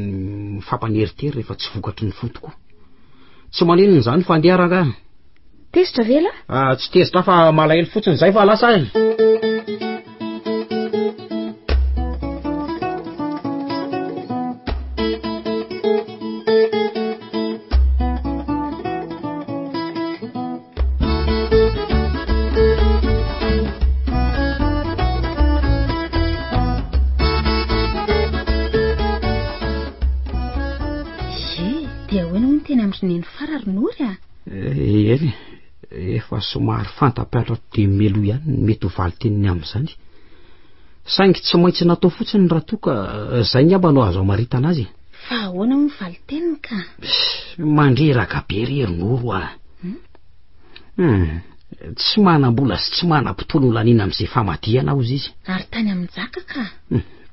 mifampaneritreritra rehefa tsy vokatry ny fo tokoa. Tsy maninona izany fa andeha rangahy. Tezitra ve lah? Ah, tsy tezitra fa malahelo fotsiny izay fa lasa e. Ie, dia ahoana hono teny amin-dry Neny Fara ry Nory a? Eny e, efa somary fanta-piatra dia meloa ihany ny mety ho valin-teniny amin'izany. Saingy tsy maintsy natao fotsiny raha toa ka izay angamba no azo amaritana azy e. Fa ahoana hono ny valin-teniny ka? Mandreraka be re ry Noro a. Hmm, tsy manam-bola sy tsy manam-potoana ho laniana amin'izay famadihana hozy izy. Ary tany amin'i Njaka ka?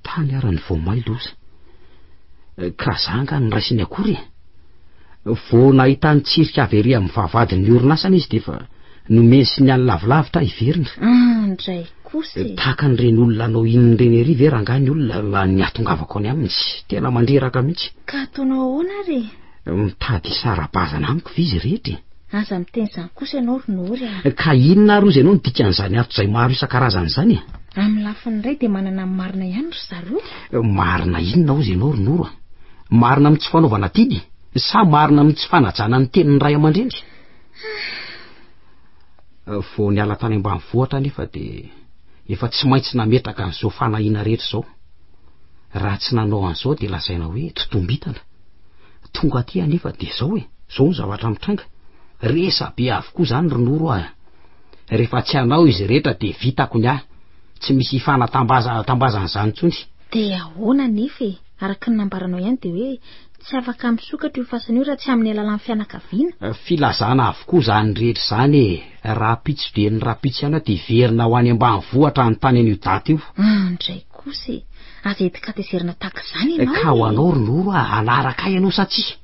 Tany ara ny vao may loza. Ka za angaha no raisiny akory e. Vao nahita ny tsirika avy ery amin'ny vavahadin'ny orinasany izy dia efa nomeny signal lavilavitra hiverina. Andray kosa e. Tahaka an'ireny olona hanao inona ireny ery ve rangahy ny olona ny hahatongavako any aminy? Tena mandreraka mihitsy. Ka ataonao ahoana ary e? Mitady hisara-bazana amiko ve izy rehetra e? Aza miteny izany kosa ianao ry Nory a. Ka inona ary hozy ianao no dikan'izany hatrizay maro isan-karazany izany e? Amin'ny lafiny iray dia manana ny marina ihany ry zareo. Marina inona hozy ianao ry Noro a? Marina amin'ny tsy fanaovana adidy sa marina amin'ny tsy fanajana ny tenin'ny ray aman-dreny? Vao niala tany ambanivohitra anefa dia efa tsy maintsy nametraka an'izao fanahiana rehetra izao. Raha tsy nanao an'izao dia lazaina hoe totombintana. Tonga aty anefa dia izao e, izao ny zavatra mitranga. Resa-be avokoa izany ry Noro a. Rehefa tsy hanao izy rehetra dia vitako ny ahy. Tsy misy hifanatambazana izany intsony. Dia ahoana anefa e? Araka ny nambaranao ihany dia hoe. Tsy afaka misokatra io fasana io raha tsy amin'ny alalan'ny fianakaviana. Filazana avokoa izany rehetra izany e! Rahampitso dia ny rahampitso ihany aho dia hiverina ho any ambanivohitra hanontany an'io daty io. Andray kosa e! Aza entin-katezerana tahaka izany ianao e! Ka ho anao ry Noro a, hanaraka ahy ianao sa tsia?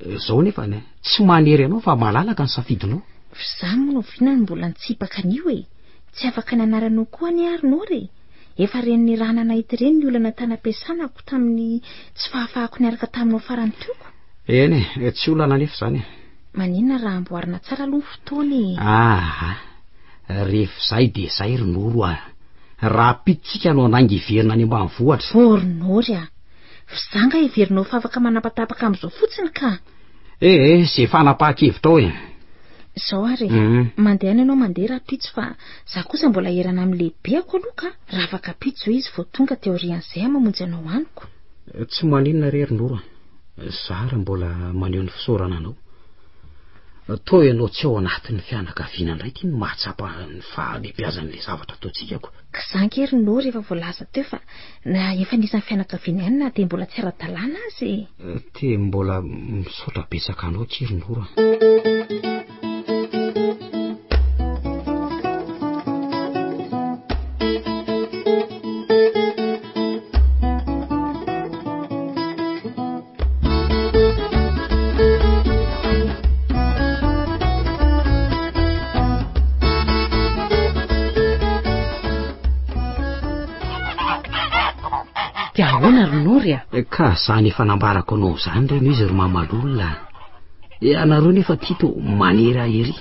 Izao anefa, tsy manery anao fa malalaka ny safidinao. F'izaho moa oviana no mbola nitsipaka an'io e! Tsy afaka ny anaranao koa anie ary Noro e! Efa ren'ny ranana ity ireny ny olana tany am-piasana ko tamin'ny tsy fahafahako niaraka taminao farany teo ko. Eny e, tsy olana anefa izany e. Maninona raha amboarina tsara aloha ny fotoana e? Aha, rehefa izay dia izay ry Noro a. Rahampitso tsika no hanainga hiverina any ambanivohitra. Oh ry Nory a! F'izaho angaha heverinao fa afaka manapatapaka amin'izao fotsiny ka. Eh eh, izay fanapahan-kevitrao e. Izao ary e, mandehana ianao mandeha rahampitso fa izaho kosa mbola hierana amin'ny lehibeko aloha ka. Raha afaka ampitso izy vao tonga dia aorian'izay aho mamonjy anao amiko. Tsy maninona re ry Noro a. Za ary mbola maneho ny fisaorana anao. Toa ianao tsy ao anatin'ny fianakaviana indray ity no mahatsapa ny fahalehibiazan'ilay zavatra ataontsika ko. Ka za ange ry Noro efa voalaza teo fa na efa anisan'ny fianakaviana ihany na dia mbola tsy ara-dalàna aza e. Dia mbola misaotra betsaka anao akia ry Noro a. Dia ahoana ry Nory a? Ka zany efa nambarako anao zany re no izy ry mamalolona. Ianareo nefa ty to manery ahy ery.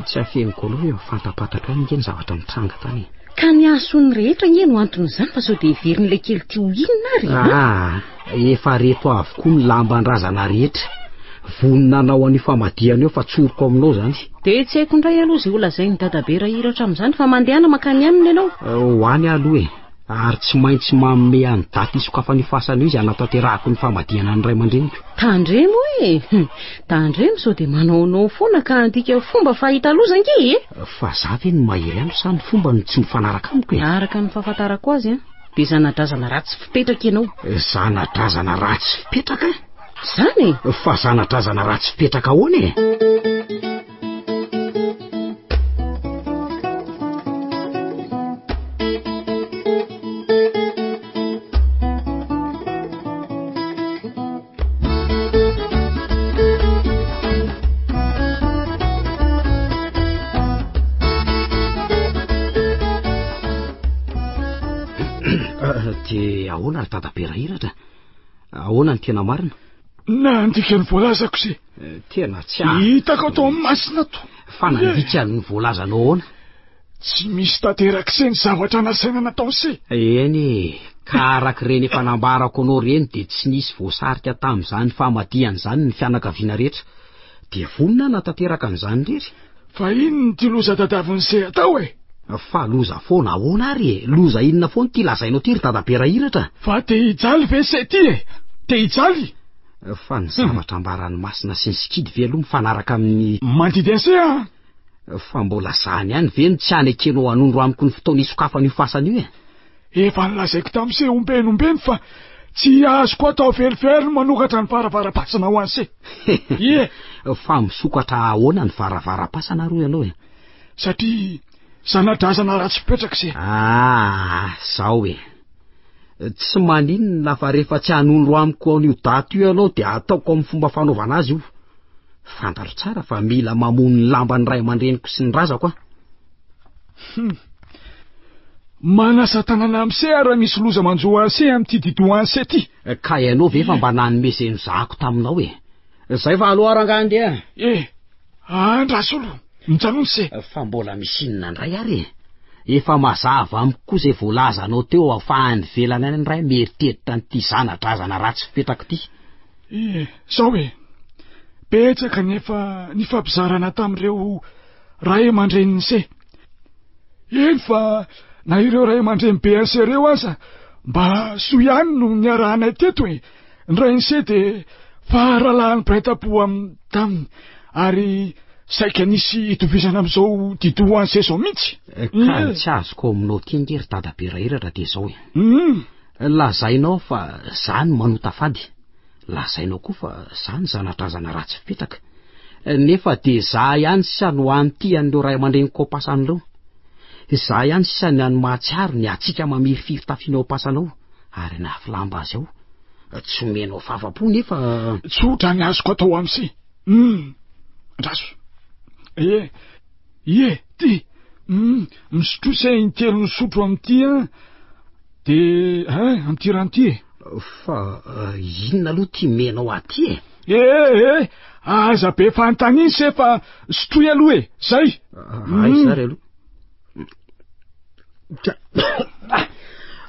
Tsy afeniko anao hoe mifantampatatra ihany ange ny zavatra mitranga tany e. Ka ny hahasoa ny rehetra ange no anton'izany fa sao dia heverin'ilay kely ity ho inona ary e? Ah, efa reto avokoa ny lamban-drazana rehetra. Vonona hanao an'io famadihana io fa tsoriko aminao izany. Dia tsy haiko indray aloha izay holazain'i Dadabe Rahiratra amin'izany fa mandehana mankany aminy ianao. Ho any aho aloha e. Ary tsy maintsy manome ahy ny daty hisokafan'io fasana io izy hanatanterahako ny famadihana ny ray aman-dreniko. Tandremo e! Tandremo sao dia manaonao foana ka handika fomba fahita loza ange e! Fa za ve no mahery andro sa ny fomba no tsy mifanaraka amiko e? Araka ny fahafantarako azy an, dia zana-drazana ratsy fipetraka ianao. Zana-drazana ratsy fipetraka? Izany e! Fa zana-drazana ratsy fipetraka ahoana e? Dia ahoana ry dadabe Rahiratra? Ahoana ny tena marina? Nandika ny voalazako se. Eh, tena tsy Hitako ato amin'ny masina to. Fa nandika ny voalazanao ahoana? Tsy misy tanteraka se ny zavatra nasaina natao se. Eny e, ka araka ireny efa nambarako anao ireny dia tsy nisy voasarika tamin'izany famadihana izany ny fianakaviana rehetra. Dia vonona hanatanteraka an'izany irery. Fa inona ity loza tadiavin'i se atao e? Fa loza foana ahoana ary e? Loza inona foana ity lazainao ity ry dadabe Rahiratra? Fa te hijaly ve se ity e? Te hijaly? Fa ny zavatra ambaran'ny masina sy ny sikidy ve aloha mifanaraka amin'ny... Mandidy an'se an! Fa mbola zany ihany ve no tsy hanekenao hanondro amiko ny fotoana hisokafan'io fasana io e? Efa nolazaiko tamin'i se ombeny ombeny fa tsy azoko atao velively ny manokatra ny varavaram-pasana ho an'i se. Ie! Fa misokatra ahoana ny varavaram-pasana aloha ianao e? Satria zana-drazana ratsy fipetraka se. Ah, zao e. Tsy maninona fa rehefa tsy hanondro amiko an'io daty io ianao dia ataoko amin'ny fomba fanaovana azy io. Fantatro tsara fa mila mamono ny lamban'ny ray aman-dreniko sy ny razako aho. Hum. Manasa tanana amin'i se aho raha misy loza manjo an'i se amin'ity didoha an'i se ity. Ka ianao ve efa mba nanome izay nozahako taminao e? Zay fa aloha rangahy andeha. Eh, andraso aloha. Mijanona se. Fa mbola misy inona indray ary e? Efa mazava amiko koa izay voalazanao teo fa any ivelany any indray mieritreritra an'ity zana-drazana ratsy fipetraka ity. Eh, zao e. Betsaka ny efa nifampizarana tamin'ireo ray aman-drenin'i se. Eny fa na ireo ray aman-dreny be an'i se ireo aza mba soa ihany no niarahanay teto e. Ny rain'i se dia faharalahan'ny mpiray tampo aminy taminy ary saika nisy itovizana amin'izao didoha an'i se izao mihitsy. Ka ny tsy azoko ao aminao ity ange ry dadabe Rahiratra dia izao e. Lazainao fa za no manota fady. Lazainao koa fa za ny zana-drazana ratsy fipetraka. Nefa dia za ihany sisa no hany tia an'ireo ray aman-dreniko ao am-pasana ireo. Za ihany sisa ny hany mahatsiaro ny hatsiaka mamirifiry tafiana ao am-pasana ao ary hanafy lamba azy ao. Tsy omenao fahafam-po nefa. Tsotra ny azoko atao am'se. Hum! Andraso. Eh! Ie, ty! Hum! Misotroa se intelo misotro amin'ity an! De, hein, amin'ity rano ity e! Fa inona aloha ty omenao ahy ty e? Eh, eh! Aza be fanontaniana se fa sotroy aloha e! Zay! Aiza ary aloha?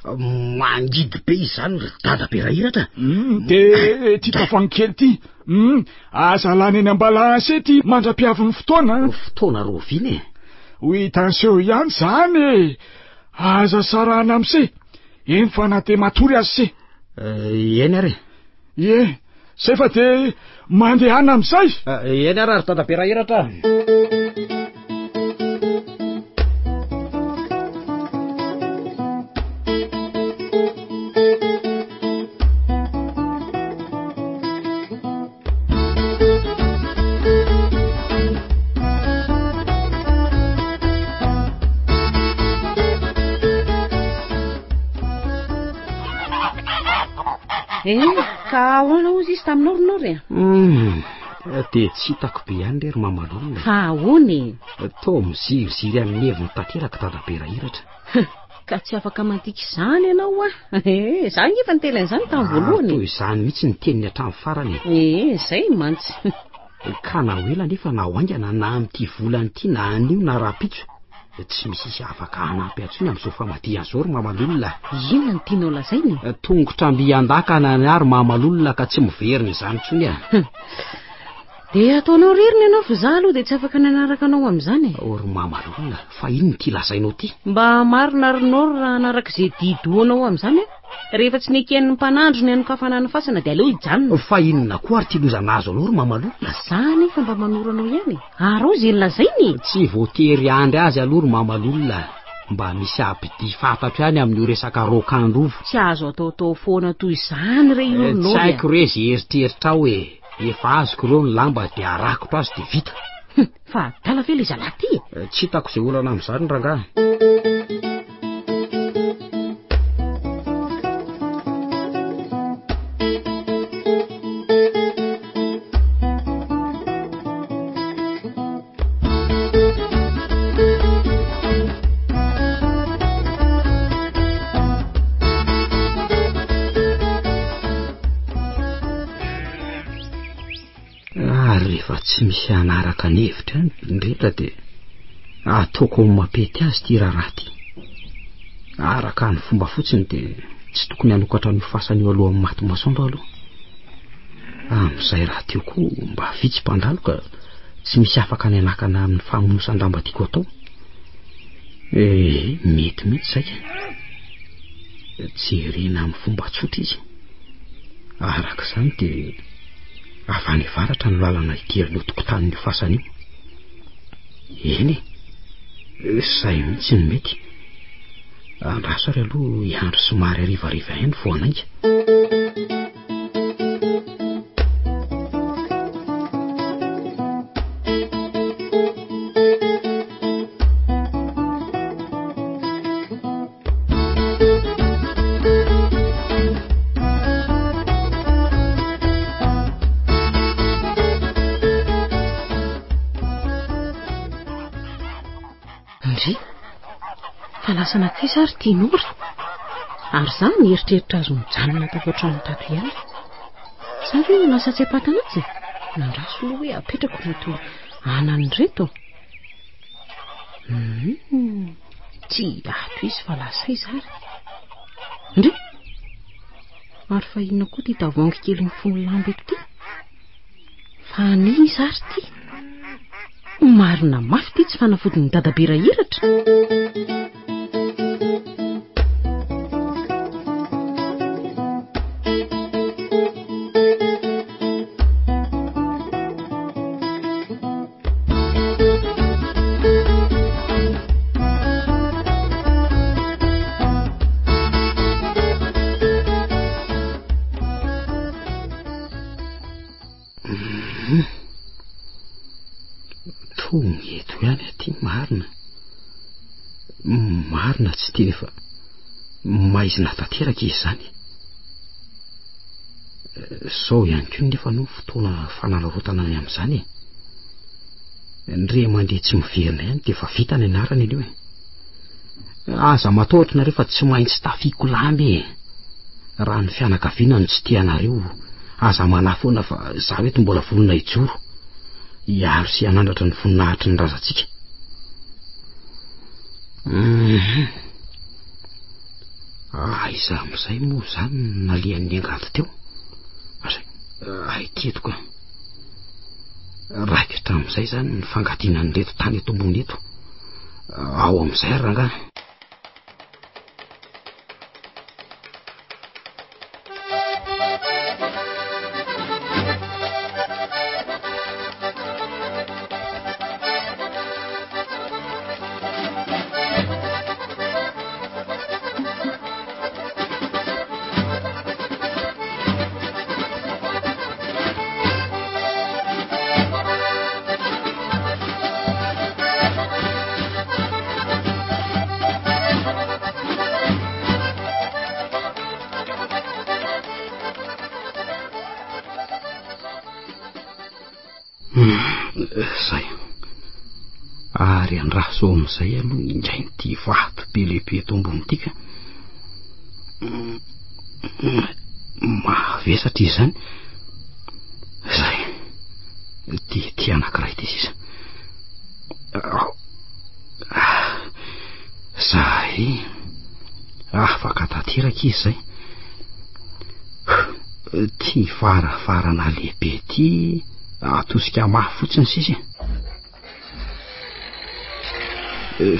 Mangidy be izany ry dada be rahiratra. Hmm, de ty tavoahangy kely ty. Hmm, aza lany eny am-balahase ty mandra-piavin'ny fotoana. Fotoana roviana e? Ho hitanseho ihany zany e. Aza sarahana am'se. Eny fa na te matory aza se. Eh, eny ary. Ie, zay fa de mandehana am'izay. Eh, eny ary ry dada be rahiratra. Eh, ka ahoana hozy izy taminao ry Noro e? Hmm, dia tsy hitako be ihany re ry mamalolona. Fa ahoana e? Toa miziriziry amin'ny heviny tanteraka dadabe Rahiratra. Ka tsy afaka mandika izany ianao ah. Eh, za nge efa niteny an'izany tamin'ny voalohany. Toy izany mihitsy ny teniny hatramin'ny farany e. Eh, zay mantsy. Ka na ho ela anefa na ho haingana na amin'ity volana ity na anio na rahampitso, tsy misy hisy afaka hanampy ahy intsony amin'izao famadihana izao ry mamalolona. Inona no tianao lazaina e? Tongotra mby an-dakana ny ahy ry mamalolona ka tsy miverina izany intsony ah. Dia ataonao reriny ianao fa za aloha dia tsy afaka nanaraka anao amin'izany e. O ry mamalolona, fa inona ity lazainao ity? Mba marina ry Noro raha hanaraka izay didohanao amin'izany aho. Rehefa tsy neken'ny mpanandro ny hanokafana ny fasana dia aleo hijanona. Fa inona koa ary ity loza nahazo anao ry mamalolona? Za anefa mba manoro anao ihany e. Araho izay nolazainy e. Tsy voatery hiandry azy aloha ry mamalolona. Mba misy abidia fantatro ihany amin'io resaka raokandro io. Tsy azo ataotao foana toy izany re io ry Noro e. Tsy haiko re izay eritreritrao e. Efa azoko ireo ny lamba dia arakotro azy dia vita. Hum, fa adala ve ilay zalahy ty e? Eh, tsy hitako izay olana amin'izany rangahy. Ary rehefa tsy misy hanaraka ny hevitra any ny rehetra dia ataoko amin'ny mampety azy ity raharaha ity. Araka ny fomba fotsiny dia tsy tokony hanokatra an'io fasana io alohan'ny maty masoandro aloha. Amin'izay rahateo koa mba vitsy mpandalo ka tsy misy afaka ny hanakana amin'ny famonosan-damba tiako atao. Eh, mety mihitsy izay ka. Jerena amin'ny fomba tsotra izy. Araka izany dia avy any avaratra ny lalana hidiran'io tokotanin'io fasana io. Eny e, izay mihitsy no mety. Andraso ary aloha hiandry somary harivariva ihany vao hanainga. Ndry, fa lasa nankaiza ary ity Nora? Ary za nieritreritra azy mijanona tato an-trano tato ihany. Za ve no lasa tsy ampatana azy? Nandraso aloha hoe apetrako ireto anany ireto. Hmm, tsy ato izy fa lasa aiza ary? Ndry, ary fa inona koa ity tavoahangy kely mifono lamba eto ity? Fa an'iza ary ity? Marina mafy ity tsy fanafodin'i dadabe Rahiratra. Mhm. Tonga eto ihany aty marina. Marina tsy tiany fa maizina tanteraka izy izany. Zao ihany koa nefa no fotoana fanararaotana ny amin'izany e. Ny ray aman-dreny tsy miverina ihany dia efa vita ny anarany anio e. Aza matahotra nareo fa tsy maintsy tafiako lamba e. Raha ny fianakaviana no tsy tia anareo, aza manahy foana fa izaho eto mbola vonona hijoro, hiaro sy hanandratra ny voninahitry ny razantsika. Mhm. Aiza amin'izay moa izany no nalehan'ny angady teo? Asa, ay ity eto ka. Raikitra amin'izay izany ny fangadiana an'ireto tany eto ambony eto. Ao amin'izay ary rangahy. Zay. Ary andraso amin'izay aloha ingainy ity vato be lehibe eto ambony ity ka. Mavesatra izy izany. Zay. Ity ity anankiray ity sisa. Zay. Afaka tanteraka izy zay. Ity varavarana lehibe ity atosika mafy fotsiny sisa e.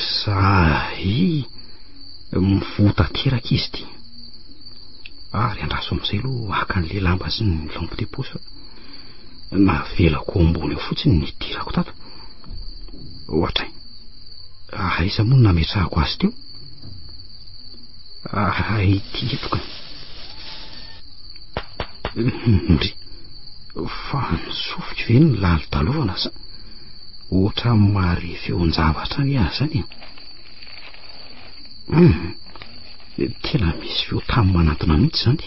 Zay. Mivoha tanteraka izy ity. Ary andraso amin'izay aloha haka an'ilay lamba sy ny lampe de poche fa navelako ao ambony eo fotsiny ny nidirako tato. Ohatray. Aiza moa no nametrahako azy teo? Ah, ity eto ka. Ndry. Fa ny sofiko ve no lalodalovana sa ohatran'ny mahare feon-javatra anie aho izany e? Hum, tena misy feo tany manantona mihitsy izany.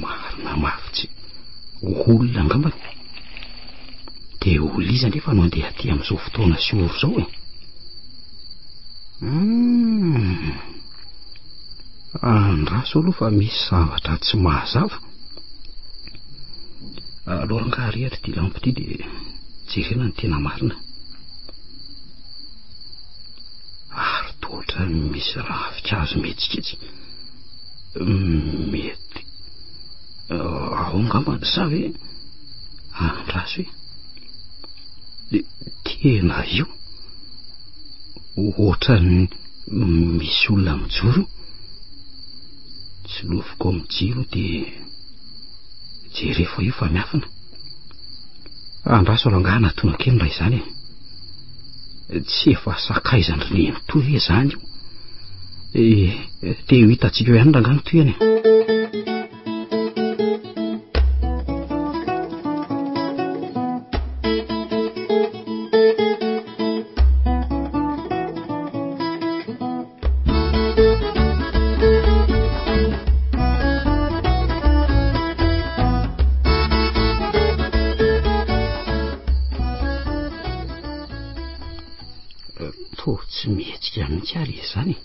Marina mafy tsy olona angambany. Dia olona iza anefa no andeha aty amin'izao fotoana sy ora izao e? Hum, andraso aloha fa misy zavatra tsy mazava. Aleo rangaha arehitra ity lampe ity dia jerena ny tena marina. Ary toa ohatran'ny misy ravinkazo mihetsiketsika. Mety ao angamba sa ve andraso e? Dia tena io ohatran'ny misy olona mijoro io. Tsiloviko amin'ny jiro dia jereo fa io fa miafina. Andraso rangahy natona kely raha izany e. Tsy efa sakaizan-dry nenitoa ve izany io? Eh, te ho hitantsika eo ihany rangahy ny tohiny e. Toa tsy mihetsika mihitsy ary izy izany e.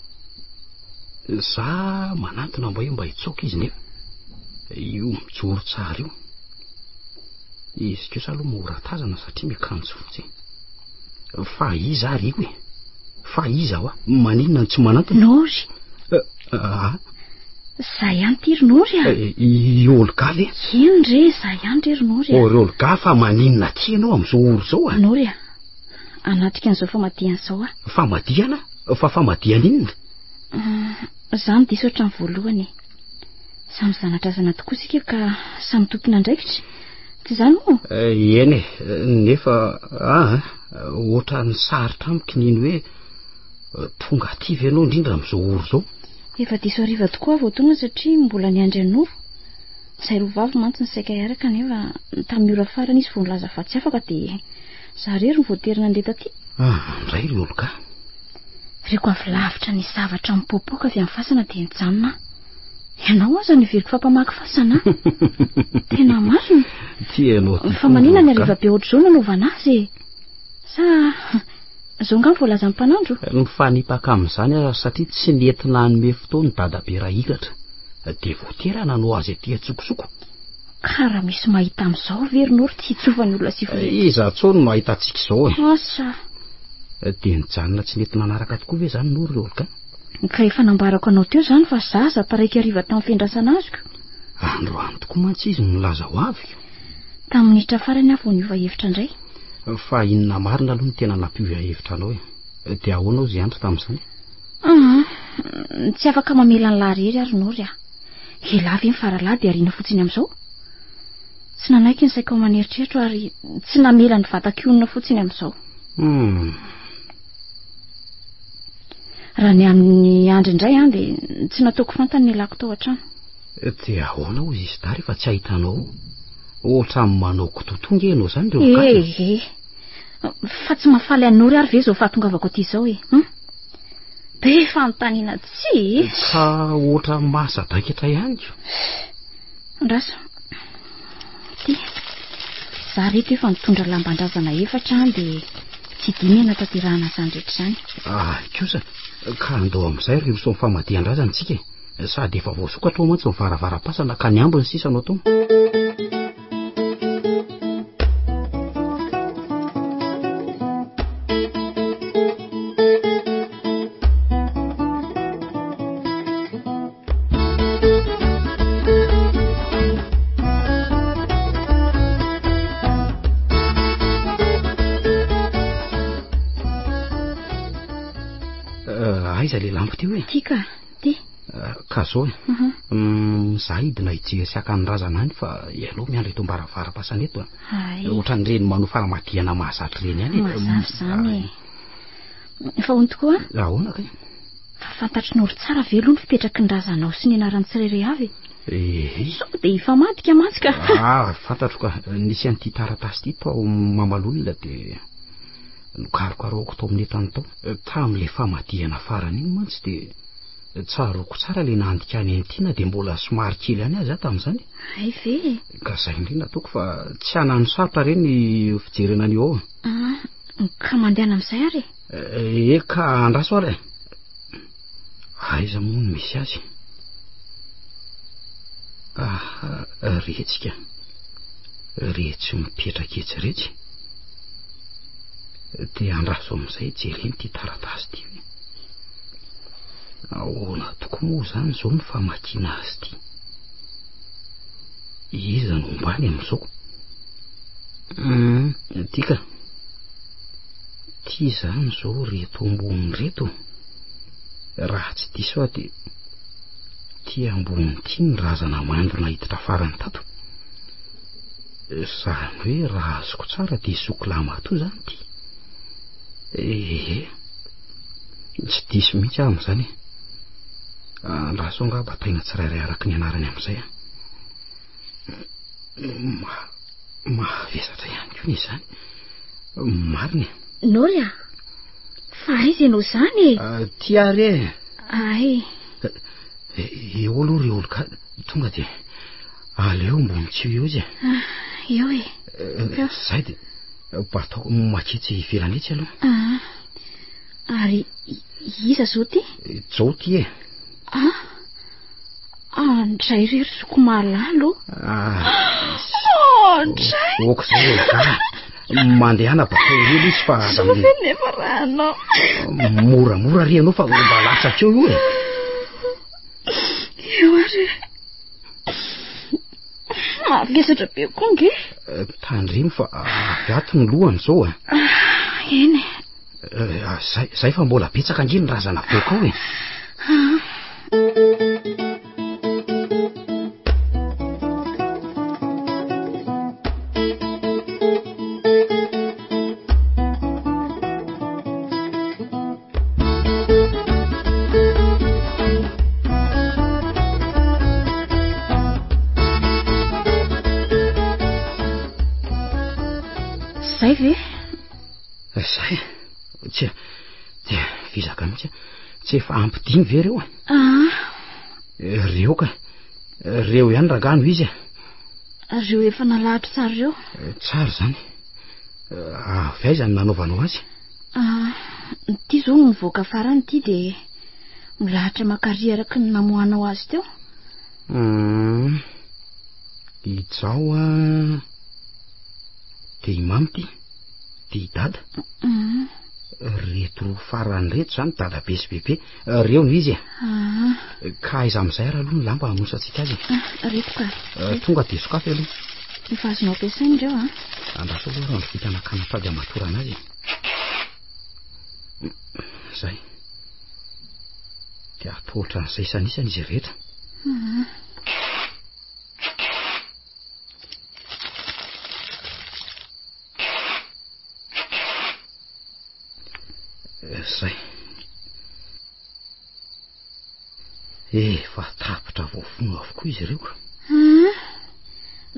Za manantona mba hoe mba hitsoaka izy nefa io mijoro tsara io. Izy kosa aloha mora tazana satria miakanjo fotsy e. Fa iza ary io e? Fa iza hoa? Maninona no tsy manantona? Nory. Eh, ah. Za ihany ty ry Nory a. Eh, i Olga ve? Eny re, za ihany re ry Nory a. Ry Olga fa maninona aty ianao amin'izao ora izao a? Nory a, hanatrika an'izao famadihana izao aho. Famadihana? Fa famadihana inona? Ah, za no diso hatramin'ny voalohany e. Samy zana-drazana tokoa isika ka samy tompon'andraikitra. Tsy izany moa? Eh, eny e, nefa ah, ohatran'ny sarotra amiko ny hino hoe eh, tonga aty ve ianao indrindra amin'izao ora izao? Efa diso hariva tokoa aho vao tonga satria mbola niandry an'i Noro. Izay roa vavy mantsy no saika hiaraka nefa tamin'ny ora farany izy vao nilaza fa tsy afaka dia za irery no voatery nandeha taty. Ah, indray ry Olga. Reko avy lavitra nisy zavatra mipoapoaka avy amin'ny fasana dia nijanona aho. Ianao aza no heveriko fa mpamaky fasana. Tena marina. Tia ianao ty. Fa manina ny hariva be ohatr'izao no anaovana azy e? Sa izao angaha voalazan'ny mpanandro? Mifanipaka amin'izany aho satria tsy nety nanome fotoana i Dadabe Rahikatra. Dia voatery nanao azy aty an-tsokosoko. Ka raha misy mahita amin'izao ve ry Noro tsy hitsofan'ny olona sy vola. Iza intsony no hahita antsika izao e? Asa. Dia nijanona tsy nety nanaraka tokoa ve izany Noro ry Olga? Ka efa nambarako anao teo izany fa zaza taraiky hariva tamin'ny fiandrasana azoko. Androany tokoa mantsy izy no nilaza ho avy. Tamin'ny minitra farany aho vao niova hevitra indray. Fa inona marina aloha no tena nampiova hevitra anao e? Dia ahoana ozy andry tamin'izany? Ah, tsy afaka mamela an'i lahy irery ary Nory ah. Elah ve ny faralahy dia ariana fotsiny amin'izao? Tsy nanaiky ny saiko aman'eritreritro ary tsy namela ny vatako hionona fotsiny amin'izao. Raha ny amin'ny andry indray an dia tsy nataoko fantany ny elako tao an-trano. Dia ahoana hozy izy dahy rehefa tsy ahitanao? Ohatran'ny manao kitotoa nge ianao izany ry Olga. Eh, eh. Fa tsy mahafaly an'i Nory ary ve izao fahatongavako aty izao e? Hum? Be fanontaniana tsy e. Ka ohatran'ny mahasadaikatra ihany ko. Andraso. Ty. Za reto efa nitondra lamban-drazana efatra an dia tsy dimy hanatanterahana izany rehetra izany. Ah, kosa. Ka andao amin'izay ry roso amin'ny famadihan-drazana tsika e. Sady efa voasokatra ao mantsy ny varavaram-pasana ka ny ambiny sisa no atao. Eh, aiza le lampo teo e? Ty ka, ty. Eh, ka zao e. Mhm. Za hidina hijery sy haka ny razana any fa ianao miandry eto am-baravaram-pasana eto a. Hay. Ohatran'ireny manao famadihana mahazatra ireny ihany e. Mazava izany e. Fa hono tokoa? Ahoana kay? Fa fantatry Noro tsara ve aloha ny fipetraky ny razanao sy ny anaran'ny tsirairay avy e? Ehe. Sao dia hifamadika mantsy ka. Ah, fantatro ka. Nisy an'ity taratasy ity tao Mamalolona dia nokarokarohako tao amin'ny entany tao. Tamin'ilay famadihana farany iny mantsy dia tsaroako tsara ilay nandikany an'ity na dia mbola somary kely ihany aza aho tamin'izany. Hay ve e? Ka izay indrindra ataoko fa tsy hanano sarotra re ny fijerena an'io ao. Ah, ka mandehana amin'izay ary e. Eh, ka andraso ary e. Aiza moa no misy azy? Ah, retsika. Retsy mipetraka etsy retsy. Dia andraso amin'izay jerena ity taratasy ity. Ahoana tokoa moa izany izao ny famakiana azy ity? Iza no ombany amin'izao? Ity ka. Ty izany izao reto ambony reto. Raha tsy diso aho dia ty ambony ity ny razana mandona hiditra farany tato. Izany hoe raha azoko tsara dia zoky lamatoa izany ity. Ehe. Tsy diso mihitsy aho amin'izany e. Andraso angaha bataina tsirairay araka ny anarany amin'izay a. Mahavesatra ihany koa ny izany. Marina e. Nory a! Fa aiza ianao izany e? Ah, ty ary e. Ay. Eo aloha ry Olga, tonga dia aleo ambony tsy eo izy e. Ah, eo e. Zay dia bataoko maketsy ivelany etsy aloha. Ah, ary iza zao ty? Zao ty e. Ah, Andray re ry zoky malala o. Ah, Andray. Ok zay Olga. Mandehana bakao ela izy fa aza Soa ve nefa raha anao. Moramora ry ianao fa mba latsaka eo io e. Eo ary. Mavesatra be koa nge. Eh, tandremo fa avy ato ny lohany izao e. Ah, eny e. Eh, zay, zay fa mbola betsaka ange ny razana avoaka ao e. Ah. Zay ve? Zay. Tsy tsy vizaka mihitsy. Tsy efa ampy dimy ve ireo? Ah. Ireo ka. Ireo ihany rangaha no izy e. Ireo efa nalahatra tsara ireo. Tsara izany. Avy aiza no nanaovanao azy? Ah, ity izao no mivoaka farany ity dia milahatra makary araka ny namoahanao azy teo. Hmm. Ijao a. Dia i Mamy ity. Dia i Dada. Hmm. Reto roa farany reto izany Dadabe sy Bebe. Reo no izy e. Ah. Ka aiza amin'izay ary aloha ny lamba hamonosantsika azy e? Ah, reto ka. Tonga dia sokafy aloha. Efa azonao ampiasaina ireo a. Andraso aloha raha vita nakana tady hamatorana azy e. Zay. Dia atao ohatran'izay isan'isany izy rehetra. Mhm. Zay. Efa tapitra voafono avokoa izy ireo. Ah,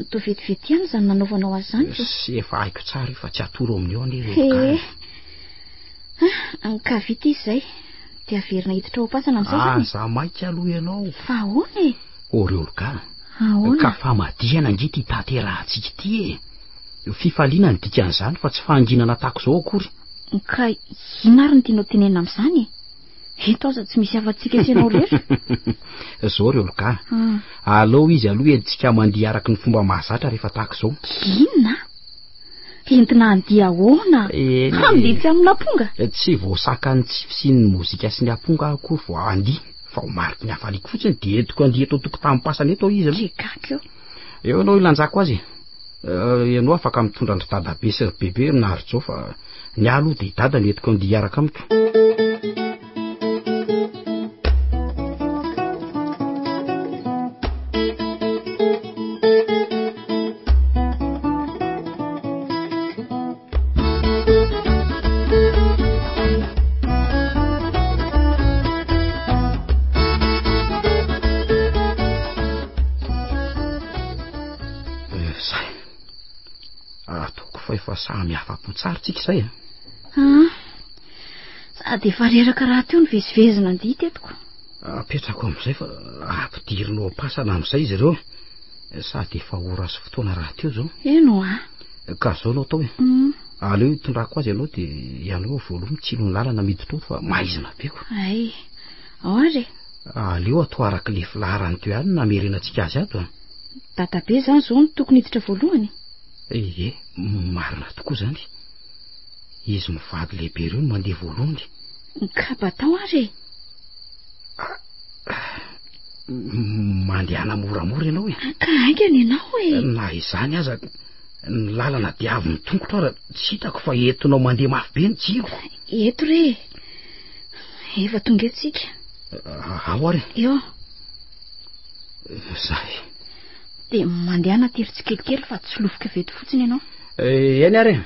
toa vetivety ihany izany nanaovanao azy izany ko. Sy efa haiko tsara io fa tsy atoro amin'io anie ireo He. Ah, ka vita izy izay. Dia averina hiditra ao am-pasana amin'izay izany. Aza maika aloha ianao. Fa ahoana e? O ry Olga. Ahoana? Ka famadihana ange ity tanterahantsika ity e. Fifaliana ny dikan'izany fa tsy fahanginana tahaka izao akory. Ka inona ary no tianao tenenina amin'izany e? Eto aza tsy misy afa-tsika sy ianao irery. Zao ry Olga. Aleo izy aloha entintsika mandihy araka ny fomba mahazatra rehefa tahaka izao. Inona? Entina handihy ahoana? Eny e. Handihy tsy amin'amponga? Tsy voasakan'ny tsy fisian'ny mozika sy ny amponga aho akory vao handihy. Fa ho mariky ny hafaliako fotsiny dia entiko handihy eto an-tokotanim-pasana eto izy aloha. Gaga eo. Eo ianao hilanjako azy e. Ianao afaka mitondra an-dry dadabe sy ry bebe na ry Jo fa ny ahy aloha dia i dada no entiko handihy hiaraka amiko. Zay. Ataoko fa efa samy afa-po tsara tsika izay a. Ah. Sady efa reraka rahateo ny vezivezy nandihy tetoko. Apetrako amin'izay fa ampidirinao am-pasana amin'izay izy ireo. Sady efa ora sy fotoana rahateo izao. Eny hoa. Ka izao no atao e. Mm. Aleo hitondrako azy ianao dia ianao voalohany mitsilo ny lalana miditra ao fa maizina be ko. Ay. Ao ary e. Aleo atao araka ilay filaharany teo ihany no namerenantsika azy ato a. Dadabe izany izao no tokony hiditra voalohany. Ie, marina tokoa izany. Izy mivady lehibe ireo no mandeha voalohany. Ka batao ary e. Mandehana moramora ianao e. Ka haingana ianao e. Na izany aza, ny lalana diavin'ny tongotro ara tsy hitako fa entinao mandeha mafy be ny jiroko. Eto re e. Efa tonga eto tsika. Ao ary. Eo. Zay. Dia mandehana tery tsikelikely fa tsy lofika avy eto fotsiny ianao. Eny ary e.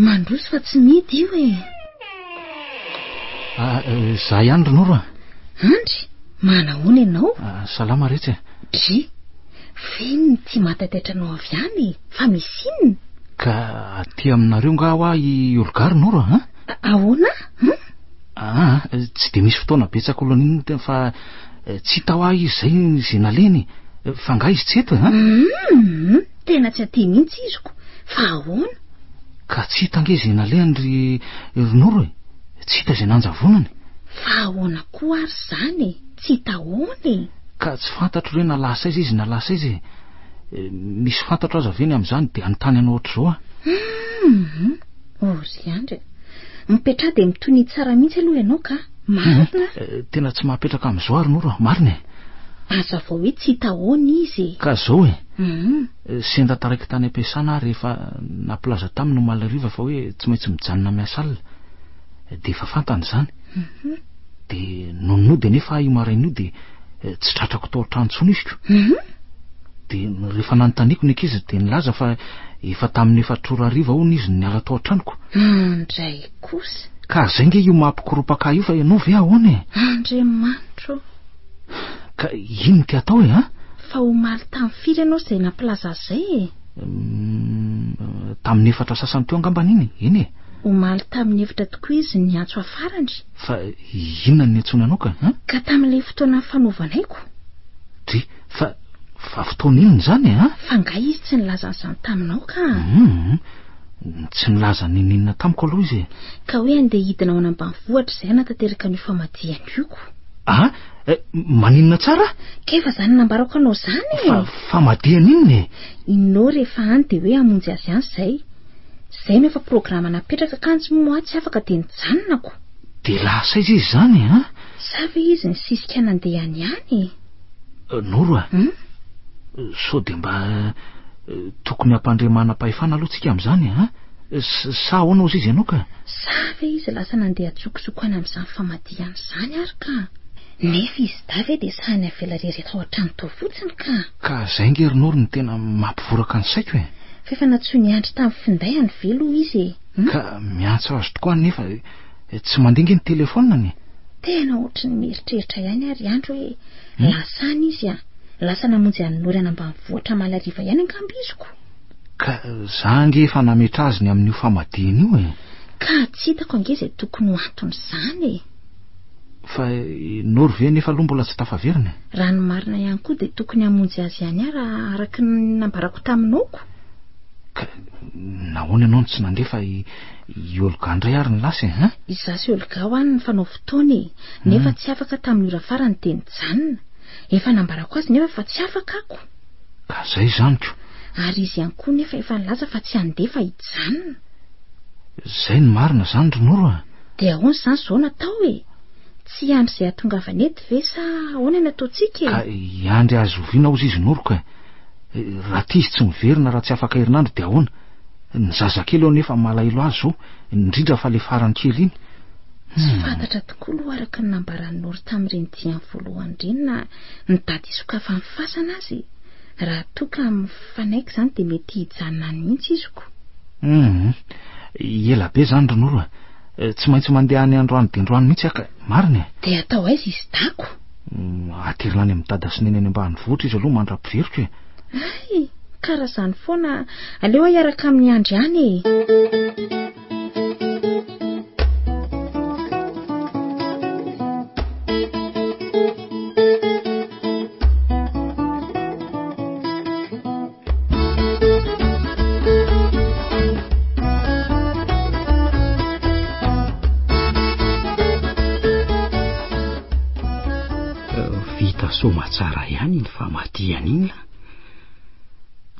Mandroso fa tsy mihidy io e. Ah, eh, za ihany ry Noro a. Andry, manahoana ianao? Ah, salama retsy e. Dry, feno ny tsy mahataitaitra anao avy any e, fa misy inona? Ka aty aminareo nga hoa i Olga ry Noro a? Ahoana? Hum? Ah, tsy dia misy fotoana betsaka olona inona fa eh, tsy hita hoa izy izay izay nalehany e. Fa nga izy tsy eto e? Hum, tena tsy aty mihitsy iziko. Fa ahoana? Ka tsy hita ange izay nalehany ry ry Noro e. Tsy hita izay nanjavonany. Fa ahoana koa ary izany e? Tsy hita ahoana e? Ka tsy fantatro re na lasa aiza izy na lasa aiza e. Misy fantatro aza ve ny amin'izany dia hanontany anao ohatr'izao aho. Hum, oh ry Andry e. Mipetraha dia mitonia tsara mihitsy aloha ianao ka. Marina. Tena tsy mahapetraka amin'izao ary Noro a, marina e. Hazavao hoe tsy hita ahoana izy e. Ka izao e. Sendra taraiky tany am-piasana aho rehefa nampilaza taminy omaly hariva fa hoe tsy maintsy mijanona miasa alina. Dia efa fantany izany. Dia nony nody anefa aho io maraina io dia eh, tsy tratrako tao an-trano intsony izy ko. Mhm. Dia rehefa nanontaniako ny ankizy dia nilaza fa efa tamin'ny efatr'ora hariva hono izy no niala tao an-tranoko. Andray kosa. Ka zay nge io mampikoropaka ahy io fa ianao ve ahoana e? Andriamanitro ô. Ka ino no ty atao e an? Fa omaly tamin'ny firy ianao izay nampilaza azy izay e? Hum, tamin'ny efatra sasany teo angambany iny, eny e. Omaly tamin'ny efatra tokoa izy niantso ahy farany. Fa inona no niantsoana anao ka, an? Ka tamin'ilay fotoana nifanaovanay ko. Dry, fa, fa fotoana inona izany e, an? Fa angaha izy tsy nilaza an'izany taminao ka? Hum, tsy nilaza n'inon'inona tamiko aloha izy e. Ka hoe andeha hidina ao an'ambanivohitra izay hanatanteraka an'io famadihana io ko. Ah, eh, maninona tsara? Ka efa izany nambarako anao izany e. Fa famadihana inona e? Inona rehefa any dia hoe hamonjy azy any izay. Izay no efa programa napetraka kanjo moa aho tsy afaka dia nijanonako. Dia lasa aiza izy izany e, an? Sa ve izy nisisika nandeha any ihany e? Eh, Noro a! Hmm? Sao dia mba eh, tokony hampandre manam-pahefana aloha tsika amin'izany an? Sa ahoana hozy izy ianao ka? Sa ve izy lasa nandeha an-tsokosoko any amin'izany famadihana izany ary ka? Nefa izy dahy ve dia sahy navela irery tao an-trano tao fotsiny ka? Ka izay nge ry Noro no tena mampivoraka ny saiko e! Fa efa nantsoin'i Andry tamin'ny finday any ve aloha izy e? Hmm? Ka miantso azy tokoa aho nefa tsy mandeha nge ny telefaoniny e! Tena ohatry ny mieritreritra ihany ary Andry hoe lasa any izy a! Lasa namonjy an'i Noro any ambanivohitra omaly hariva ihany angamba izy ko! Ka za ange efa nametra azy ny amin'io famadihana io e! Ka tsy hitako ange izay tokony ho anton'izany e! Fa i Noro ve nefa aloha mbola tsy tafaverina e? Raha ny marina ihany koa dia tokony hamonjy azy ihany aho raha araka ny nambarako taminao ko! Ka nahoana ianao no tsy nandeha fa i i Olga indray ary no lasa e, hein? Izaho sy Olga ho any nifanao fotoana e! Nefa tsy afaka tamin'ny ora farany dia nijanona. Efa nambarako azy nefa fa tsy afaka ako! Ka zay izany ko! Ary izy ihany koa nefa efa nilaza fa tsy handeha fa hijanona. Zay no marina zany ry Noro a! Dia ahoana izany izao no atao e? Tsy hiandry izay hahatongavany eto ve sa ahoana no ataontsika e? Ka hiandry azy oviana hozy izy Noro ka? Raha ity izy tsy miverina raha tsy afaka herinandro dia ahoana? Ny zazakely eo nefa malahelo azy izao, indrindra fa ilay farany kely iny. Tsy fantatra tokoa aloha araka ny nambaran'i Noro tamin'ireny diany voalohany ireny na ny daty hisokafan'ny fasana aza e! Raha toa ka mifanaiky izany dia mety hijanona any mihitsy izy ko. Hum, ela be izany ry Noro a. Tsy maintsy mandeha any androany dia androany mihitsy aho ka, marina e. Dia atao aiza izy dako? Aterina any amin'i Dada sy Neny any ambanivohitra izy aloha mandra-piveriko e. Hay, karaha izany foana, aleo aho hiaraka amin'i Andry any e. Vita soamatsara ihany iny famadihana iny lah.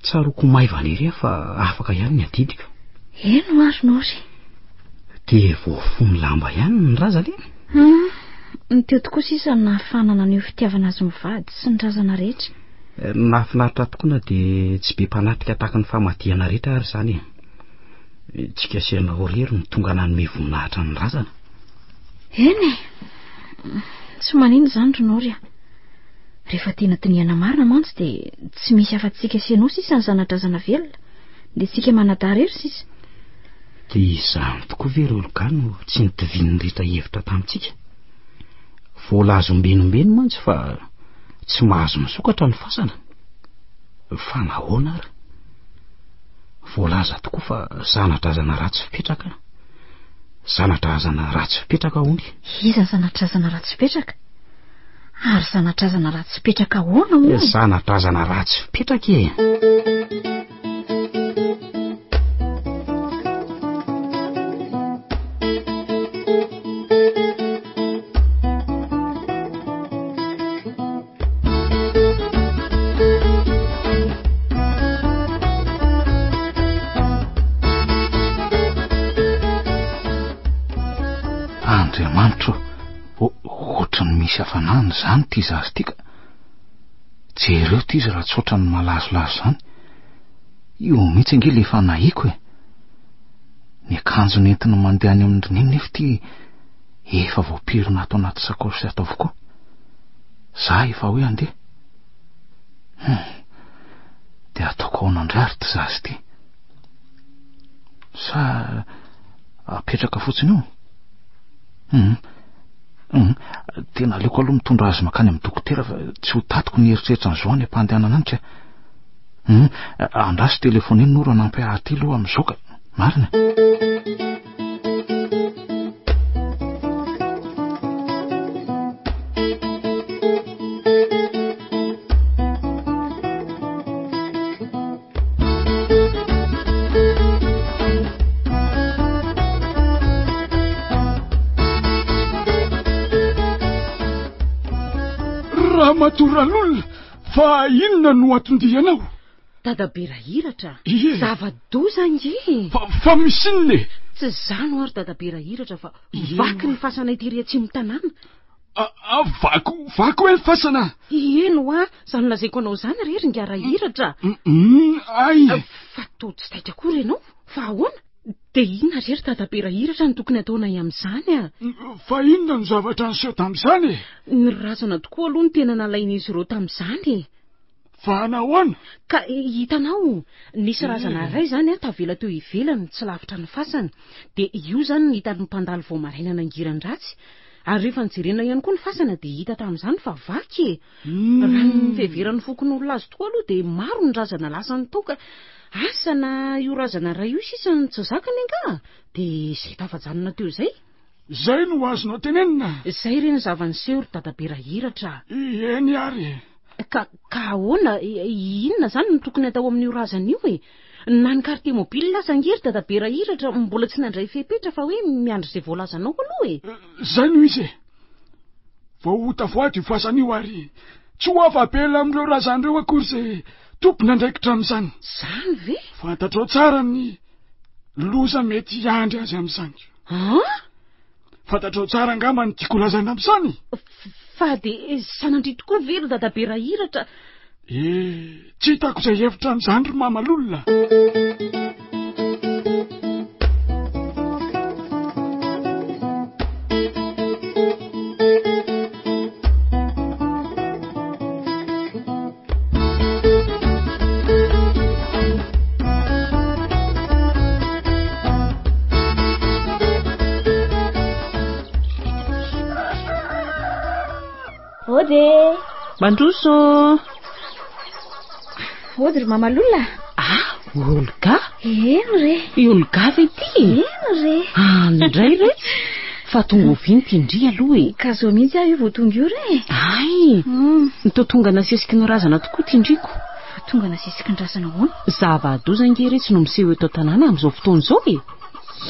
Tsaroako maivana ery aho fa afaka ihany ny adidiko. Eny ho ary Nory. Dia voafono lamba ihany ny razana e. Hum, ny teo tokoa sisa no nahafahana naneho fitiavana azy mivady sy ny razana rehetra. Eh, nahafinaritra tokoa na dia tsy be mpanatrika tahaka ny famadihana rehetra ary izany e. Tsika sy ianao irery no tonga nanome voninahitra ny razana. Eny e. Tsy maninona izany ry Nory a. Rehefa tena dinihana marina mantsy dia tsy misy afa-tsika sy ianao sisa ny zana-drazana velona. Dia tsika manadahy irery sisa. Dia izany tokoa ve ry Olga no tsy nitovian'ny rehetra hevitra tamintsika? Voalaza ombenombeny mantsy fa tsy mahazo misokatra ny fasana. Fa nahoana ary? Voalaza tokoa fa zana-drazana ratsy fipetraka. Zana-drazana ratsy fipetraka hono. Iza ny zana-drazana ratsy fipetraka? Ary zana-drazana ratsy fipetraka ahoana moa? Zana-drazana ratsy fipetraka e! Andriamanitro ô, ohatran'ny misy hafanana izany ity zaza ity ka. Jereo ity izy raha tsy ohatran'ny malazolazo izany. Io mihitsy ange ilay efa nahiko e. Ny akanjo nentiny mandeha any amin-dry neny nefa ity. Efa voapirina ato anaty sakaosy ato avokoa. Za efa hoe andeha. Hum. Dia ataoko ahoana indray ary ity zaza ity? Sa apetraka fotsiny eo? Hum. Hum. Tena aleoko aloha mitondra azy mankany amin'ny dokotera fa tsy ho tatiko ny eritreritra an'izao any am-pandehanana any ka. Hum. Andraso telefonino Noro hanampy ahy aty aloha amin'izao ka. Marina. Ramatoa Ralolona, fa inona no anton-dianao? Dadabe Rahiratra, Ie. zava-doza ange e! Fa, fa misy inona e? Tsy izany ho'a ry Dadabe Rahiratra fa Ie. vaky ny fasana ety atsimo tanàna. Ah, ah, vaky, vaky hoe ny fasana? Eny ho'a, izany lazaiko anao izany re ry ingahy Rahiratra. Mm, ay! Ah, Fa toa tsy taitra akory ianao, fa ahoana? Dia inona re ry Dadabe Rahiratra no tokony hataonay amin'izany a? Fa inona no zavatra niseho tamin'izany e? Ny razana tokoa aloha no tena nalain'izy ireo tamin'izany e. Fa nahoana? Ka hitanao, nisy razana iray izany an, tavela teo ivelany, tsy lavitra ny fasana. Dia io izany no hitan'ny mpandalo vao maraina nangiran-dratsy. Ary rehefa nojerena ihany koa ny fasana dia hita tamin'izany fa vaky e! Raha ny fiheveran'ny fokonolona azy tokoa aloha dia maro ny razana lasany tao ka asa na io razana iray io sisa no tsy zakany angaha? Dia izay tafajanona teo izay. Izay no azonao tenenina? Izay re ny zava-niseho ry Dadabe Rahiratra a! Eny ary e! Ka, ka ahoana, inona izany no tokony hatao amin'io razana io e? Na ny quartier mobile aza ange ry Dadabe Rahiratra mbola tsy nandray fepetra fa hoe miandry izay voalazanao aloha e! Izay no izy e! Vao ho tavoady io fasana io ary tsy ho afa-bela amin'ireo razana ireo akory izay tompon'andraikitra amin'izany. Izany ve? Fantatrao tsara ny loza mety hiandry azy amin'izany. An? Fantatrao tsara angamba ny tiako lazaina amin'izany? Fa dia sanandria tokoa ve ry Dadabe Rahiratra? Eh, tsy hitako izay hevitra amin'izany ry Mamalolona. Ody e! Mandroso! Ody ry Mamalolona. Ah, Olga? Eny re. I Olga ve ity? Eny re. Ah, indray retsy. Fa tonga oviana ity ndry aloha e? Ka zao mihitsy aho io vao tonga io re. Ay! Toa tonga nasesiky ny razana tokoa ity ndriko. Fa tonga nasesiky ny razana ahoana? Zava-doza ange retsy no miseho eto an-tanàna amin'izao fotoana izao e!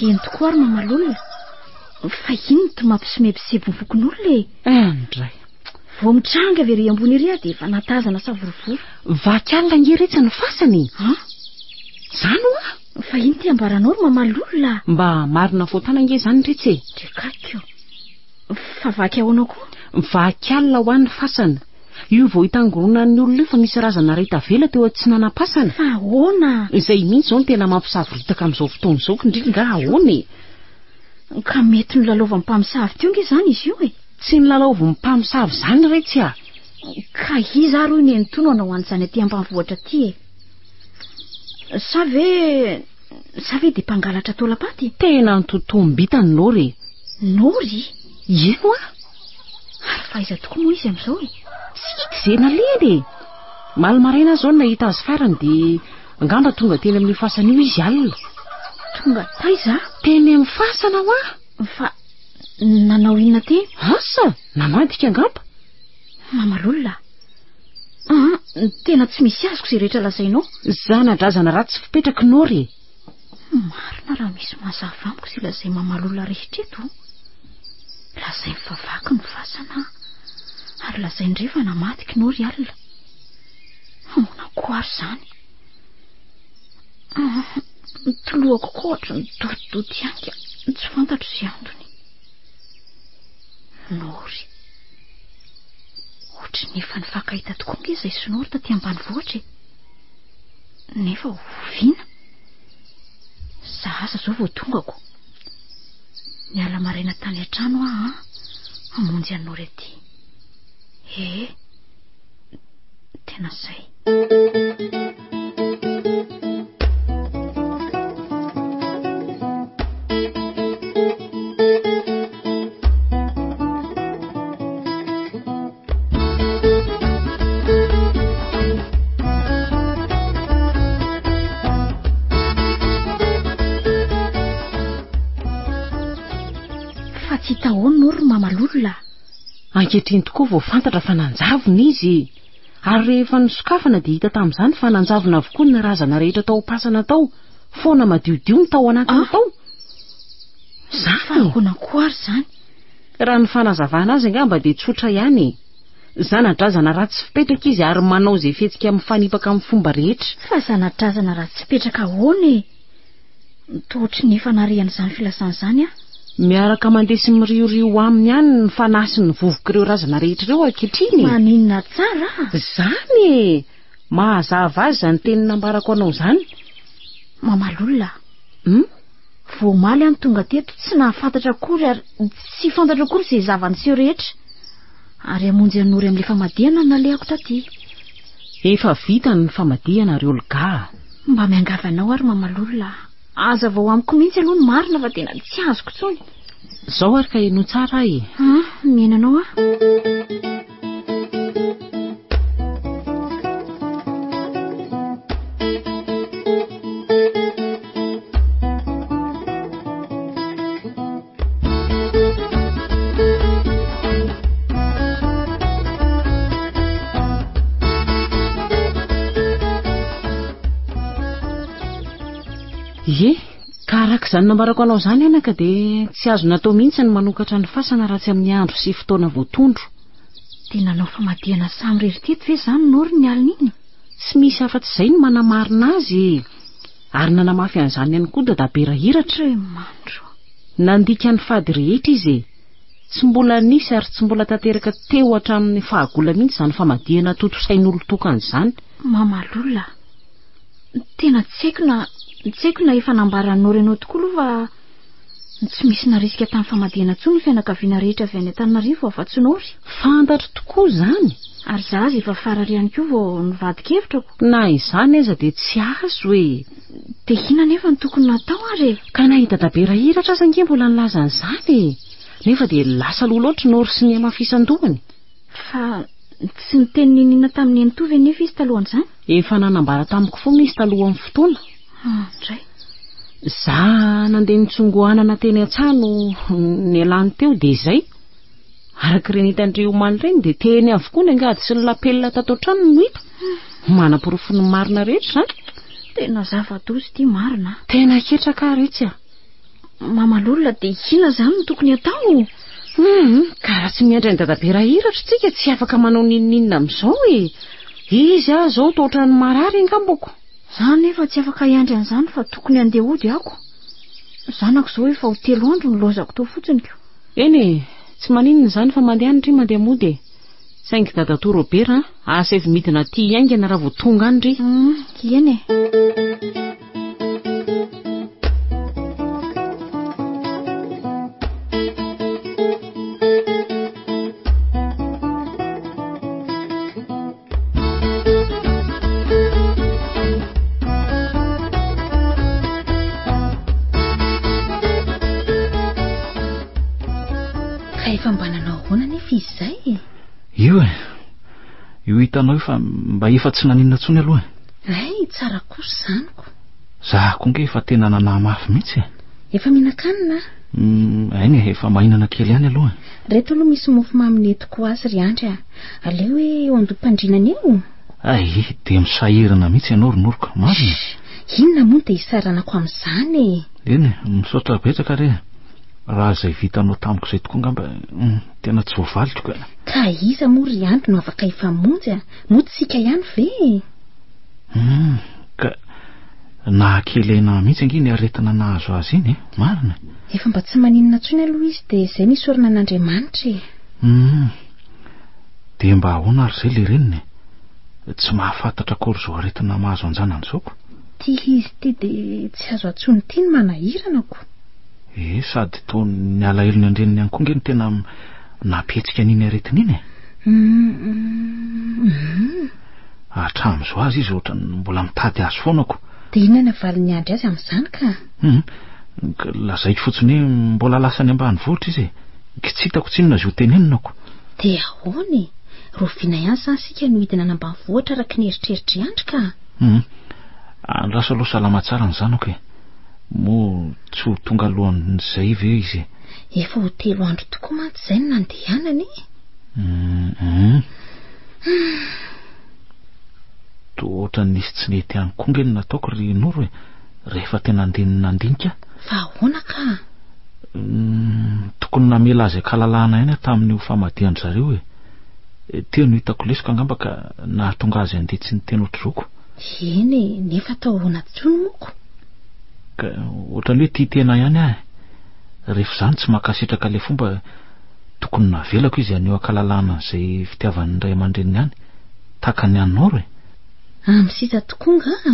Eny tokoa ary Mamalolona. Fa inona ity mampisomebiseby ny fokonolona e? Andray. Vao mitranga avy ery ambony ery aho dia efa nahatazana savorovoro. Vaky alina ange retsy ny fasana e! An? Izany hoa? Fa ino ty ambaranao ry Mamalolona? Mba marina fontana ange izany retsy e! Drekakiko. Fa vaky ahoana koa? Vaky alina hoa ny fasana. Io vao hitangoronan'ny olona io fa misy razana iray tavela teo atsinanam-pasana. Fa ahoana? Izay mihitsy izao no tena mampisavoritaka amin'izao fotoana izao k'indry nga ahoana e? Ka mety nolalaovan'ny mpamosavy teo ange izany izy io e! Tsy nolalaovin'ny mpamosavy izany retsy a! Ka iza ary hoy nenitoa no hanao an'izany aty ambanivohitra aty e? Sa ve sa ve dia mpangalatra taolam-paty? Tena ntotoam-bita ny Nory e! Nory? Eny hoa! Ary fa aiza tokoa moa izy amin'izao e? Tsy hita izay nalehany e! Omaly maraina aho izao no nahita azy farany dia angamba tonga teny amin'io fasana io izy alina. Tonga taiza? Teny amin'ny fasana hoa! Fa nanao inona teny? Asa! Namadika angamba? Mamalolona! Aa, tena tsy misy azoko izay rehetra lazainao. Zana-drazana ratsy fipetraky Nory e! Marina raha misy mazava amiko izay lazain'i Mamalolona rehetra eto. Lazainy fa vaky ny fasana ary lazainy indray fa namadika i Nory alina. Ahoana koa ary izany? Ny tlohako koa ohatry ny dotidoty ihany ka tsy fantatro izay antony. Nory. Ohatry ny efa nifankahita tokoa ange izay sy Nory taty ambanivohitra e. Nefa oviana? Za aza izao vao tongako. Niala maraina tany an-trano aho an, hamonjy an'i Noro aty. Ee, tena izay. Fa tsy hita ahoana no ry mama lolona. Ankehitriny tokoa vao fantatra fa nanjavona izy. Ary rehefa nosokafana dia hita tamin'izany fa nanjavona avokoa ny razana rehetra tao am-pasana tao. Foana madiodio ny tao anatiny ah. tao. Izany. Fa ahoana koa ary izany? Raha ny fanazavana azy angamba dia tsotra ihany e. Zana-drazana ratsy fipetraka izy ary manao izay fihetsika mifanipaka amin'ny fomba rehetra. Fa zana-drazana ratsy fipetraka ahoana e? Toa ohatry ny efa nahare an'izany filazana izany aho. Miaraka mandeha sy miriorio aminy any ny fanahy sy ny vovok'ireo razana rehetra ireo ankehitriny e. Maninona tsara a! Izany e! Mahazava azy izany teny nambarako anao izany. Mamalolona a! Hum? Vao omaly aho no tonga teto, tsy nahafantatra akory ary tsy fantatro akory izay zava-niseho rehetra. Ary hamonjy an'i Nory amin'ilay famadihana no nalehako taty. Efa vita ny famadihana ry Olga a! Mba miangavy anao ary Mama Lolona a! Hazavao amiko mihitsy aloha ny marina fa tena tsy azoko intsony. Izao ary ka henoy tsara aho e! Ah, mihaino anao aho. Ie, ka araka izany nambarako anao izany anaka dia tsy azo natao mihitsy ny manokatra ny fasana raha tsy amin'ny andro sy fotoana voatondro. Dia nanao famadihana samirery teto ve izany Noro ny alina iny? Tsy misy afa-tsy izay no manamarina azy e! Ary nanamafy an'izany ihany koa Dadabe Rahiratra. Re mandro. Nandika ny fady rehetra izy e! Tsy mbola nisy ary tsy mbola tanteraka teo hatramin'ny fahagola mihitsy izany famadihana tontosain'olon-tokana izany. Mama Lola, tena tsy haiko na tsy haiko na efa nambaran'i Noro anao tokoa aloha fa tsy misy narisika tamin'ny famadihana intsony ny fianakaviana rehetra avy any Antananarivo afa-tsy Noro. Fantatro tokoa izany. Ary za aza efa farary ihany koa vao nivadi-kevitra ko. Na izany aza dia tsy azo e! Dia inona anefa no tokony natao ary e? Ka na i Dadabe Rahiratra aza ange mbola nilaza an'izany e! Nefa dia lasa aloha loatra Noro sy ny hamafisan-dohany. Fa tsy niteny n'inon'inona tamin'i Nenitoa ve nefa izy talohan'izany? Efa nanambara tamiko foana izy talohan'ny fotoana. Ah, ndray. Za nandeha nitsongoanana teny an-tsaha no nialany teo dia izay. Araka ireny hitan-dry omaly ireny dia teny avokoa ny angady sy ny lapelina tato an-trano no hita. Manaporofo ny marina rehetra izany. Tena zava-doza ity marina a. Tena ketraka aho retsy a. Mama Lolona dia inona izany no tokony hatao? Hum, ka raha tsy miandry an'i Dadabe Rahiratra tsika tsy afaka manao n'inon'inona amin'izao e. Izy aho izao toa ohatran'ny marary angambako. Za nefa tsy afaka hiandry an'izany fa tokony handeha hody ako. Zanako izao efa ho telo andro nilaozako tao fotsiny ko. Eny e, tsy maninona izany fa mandehana ndry mandeha mody e. Saingy dadatoa Robert a, asaivo midina aty haingana raha vao tonga any ndry. Hum, eny e. Ka efa mba nanao ahoana anefa izy izay e? Io e! Io hitanao io fa mba efa tsy naninona intsony aloha e. Hay, tsara kosa izany ko. Za koa nge efa tena nanahy mafy mihitsy e. Efa mihinan-kanina a? Mm, ainy e, efa mahinana kely ihany aloha e. Reto aloha misy mofo mamy nentiko ho azy ry Andry a. Aleo hoe eo an-doham-pandrinana eo. Ay, dia misahirana mihitsy ianao ry Noroka, marina. Shh, inona moa no dia hisaranako amin'izany e? Eny e, misaotra betsaka re. Raha izay vitanao tamiko izay tokoa angamba, mm, tena tsy voavaliko ka. Ka iza moa ry Andry no afaka hifamonjy a? Moa tsy isika ihany ve e? Hum, ka nahakely aina mihitsy ange ny aretina nahazo azy iny e, marina. Efa mba tsy maninona intsony aloha izy dia izay no isaorana an'Andriamanitra e. Hum, dia mba ahoana ary izay le reniny e? Tsy mahafantatra akory izao aretina mahazo an-janany izao ko. Ity izy ity dia tsy azo antsoina ity no manahirana ko. E, sady toa ny alahelony an-dreniny ihany koa nge no tena nampihetsika an'iny aretina iny e. Hatramin'izao aza izy ohatran'ny mbola mitady azy foana ko. Dia inona ny havalin'i Andry azy amin'izany ka? Hum, lazaiko fotsiny hoe mbola lasa any ambanivohitra izy e. Tsy hitako tsinona izay ho tenenina ko. Dia ahoana e? Roviana ihany izany isika no hidina any ambanivohitra araka ny eritreritr'i Andry ka? Hum, andraso aloha salama tsara ny zanako e. Moa tsy ho tonga alohan'izay ve izy e? Efa ho telo andro tokoa mantsy izay no nandehanany e. Hum. Toa ohatran'ny nisy tsy nety ihany koa nge ny nataoko ry Noro e, rehefa tena nandinika. Fa ahoana ka? Hum, tokony namela azy an-kalalahana ihany aho tamin'io famadihan-dry zareo e. Teo no hitako lesoka angamba ka nahatonga azy handeha tsy niteny ohatr'izao ko. Eny e, nefa atao ahoana intsony moa ko? Ka ohatran'ny hoe tia tena ihany aho e. Rehefa izany tsy mankasitraka ilay fomba tokony navelako izy haneho an-kalalahana an'izay fitiavany ny ray aman-dreniny any, tahaka ny an'i Noro e. Amin'ny sisa tokoa angaha?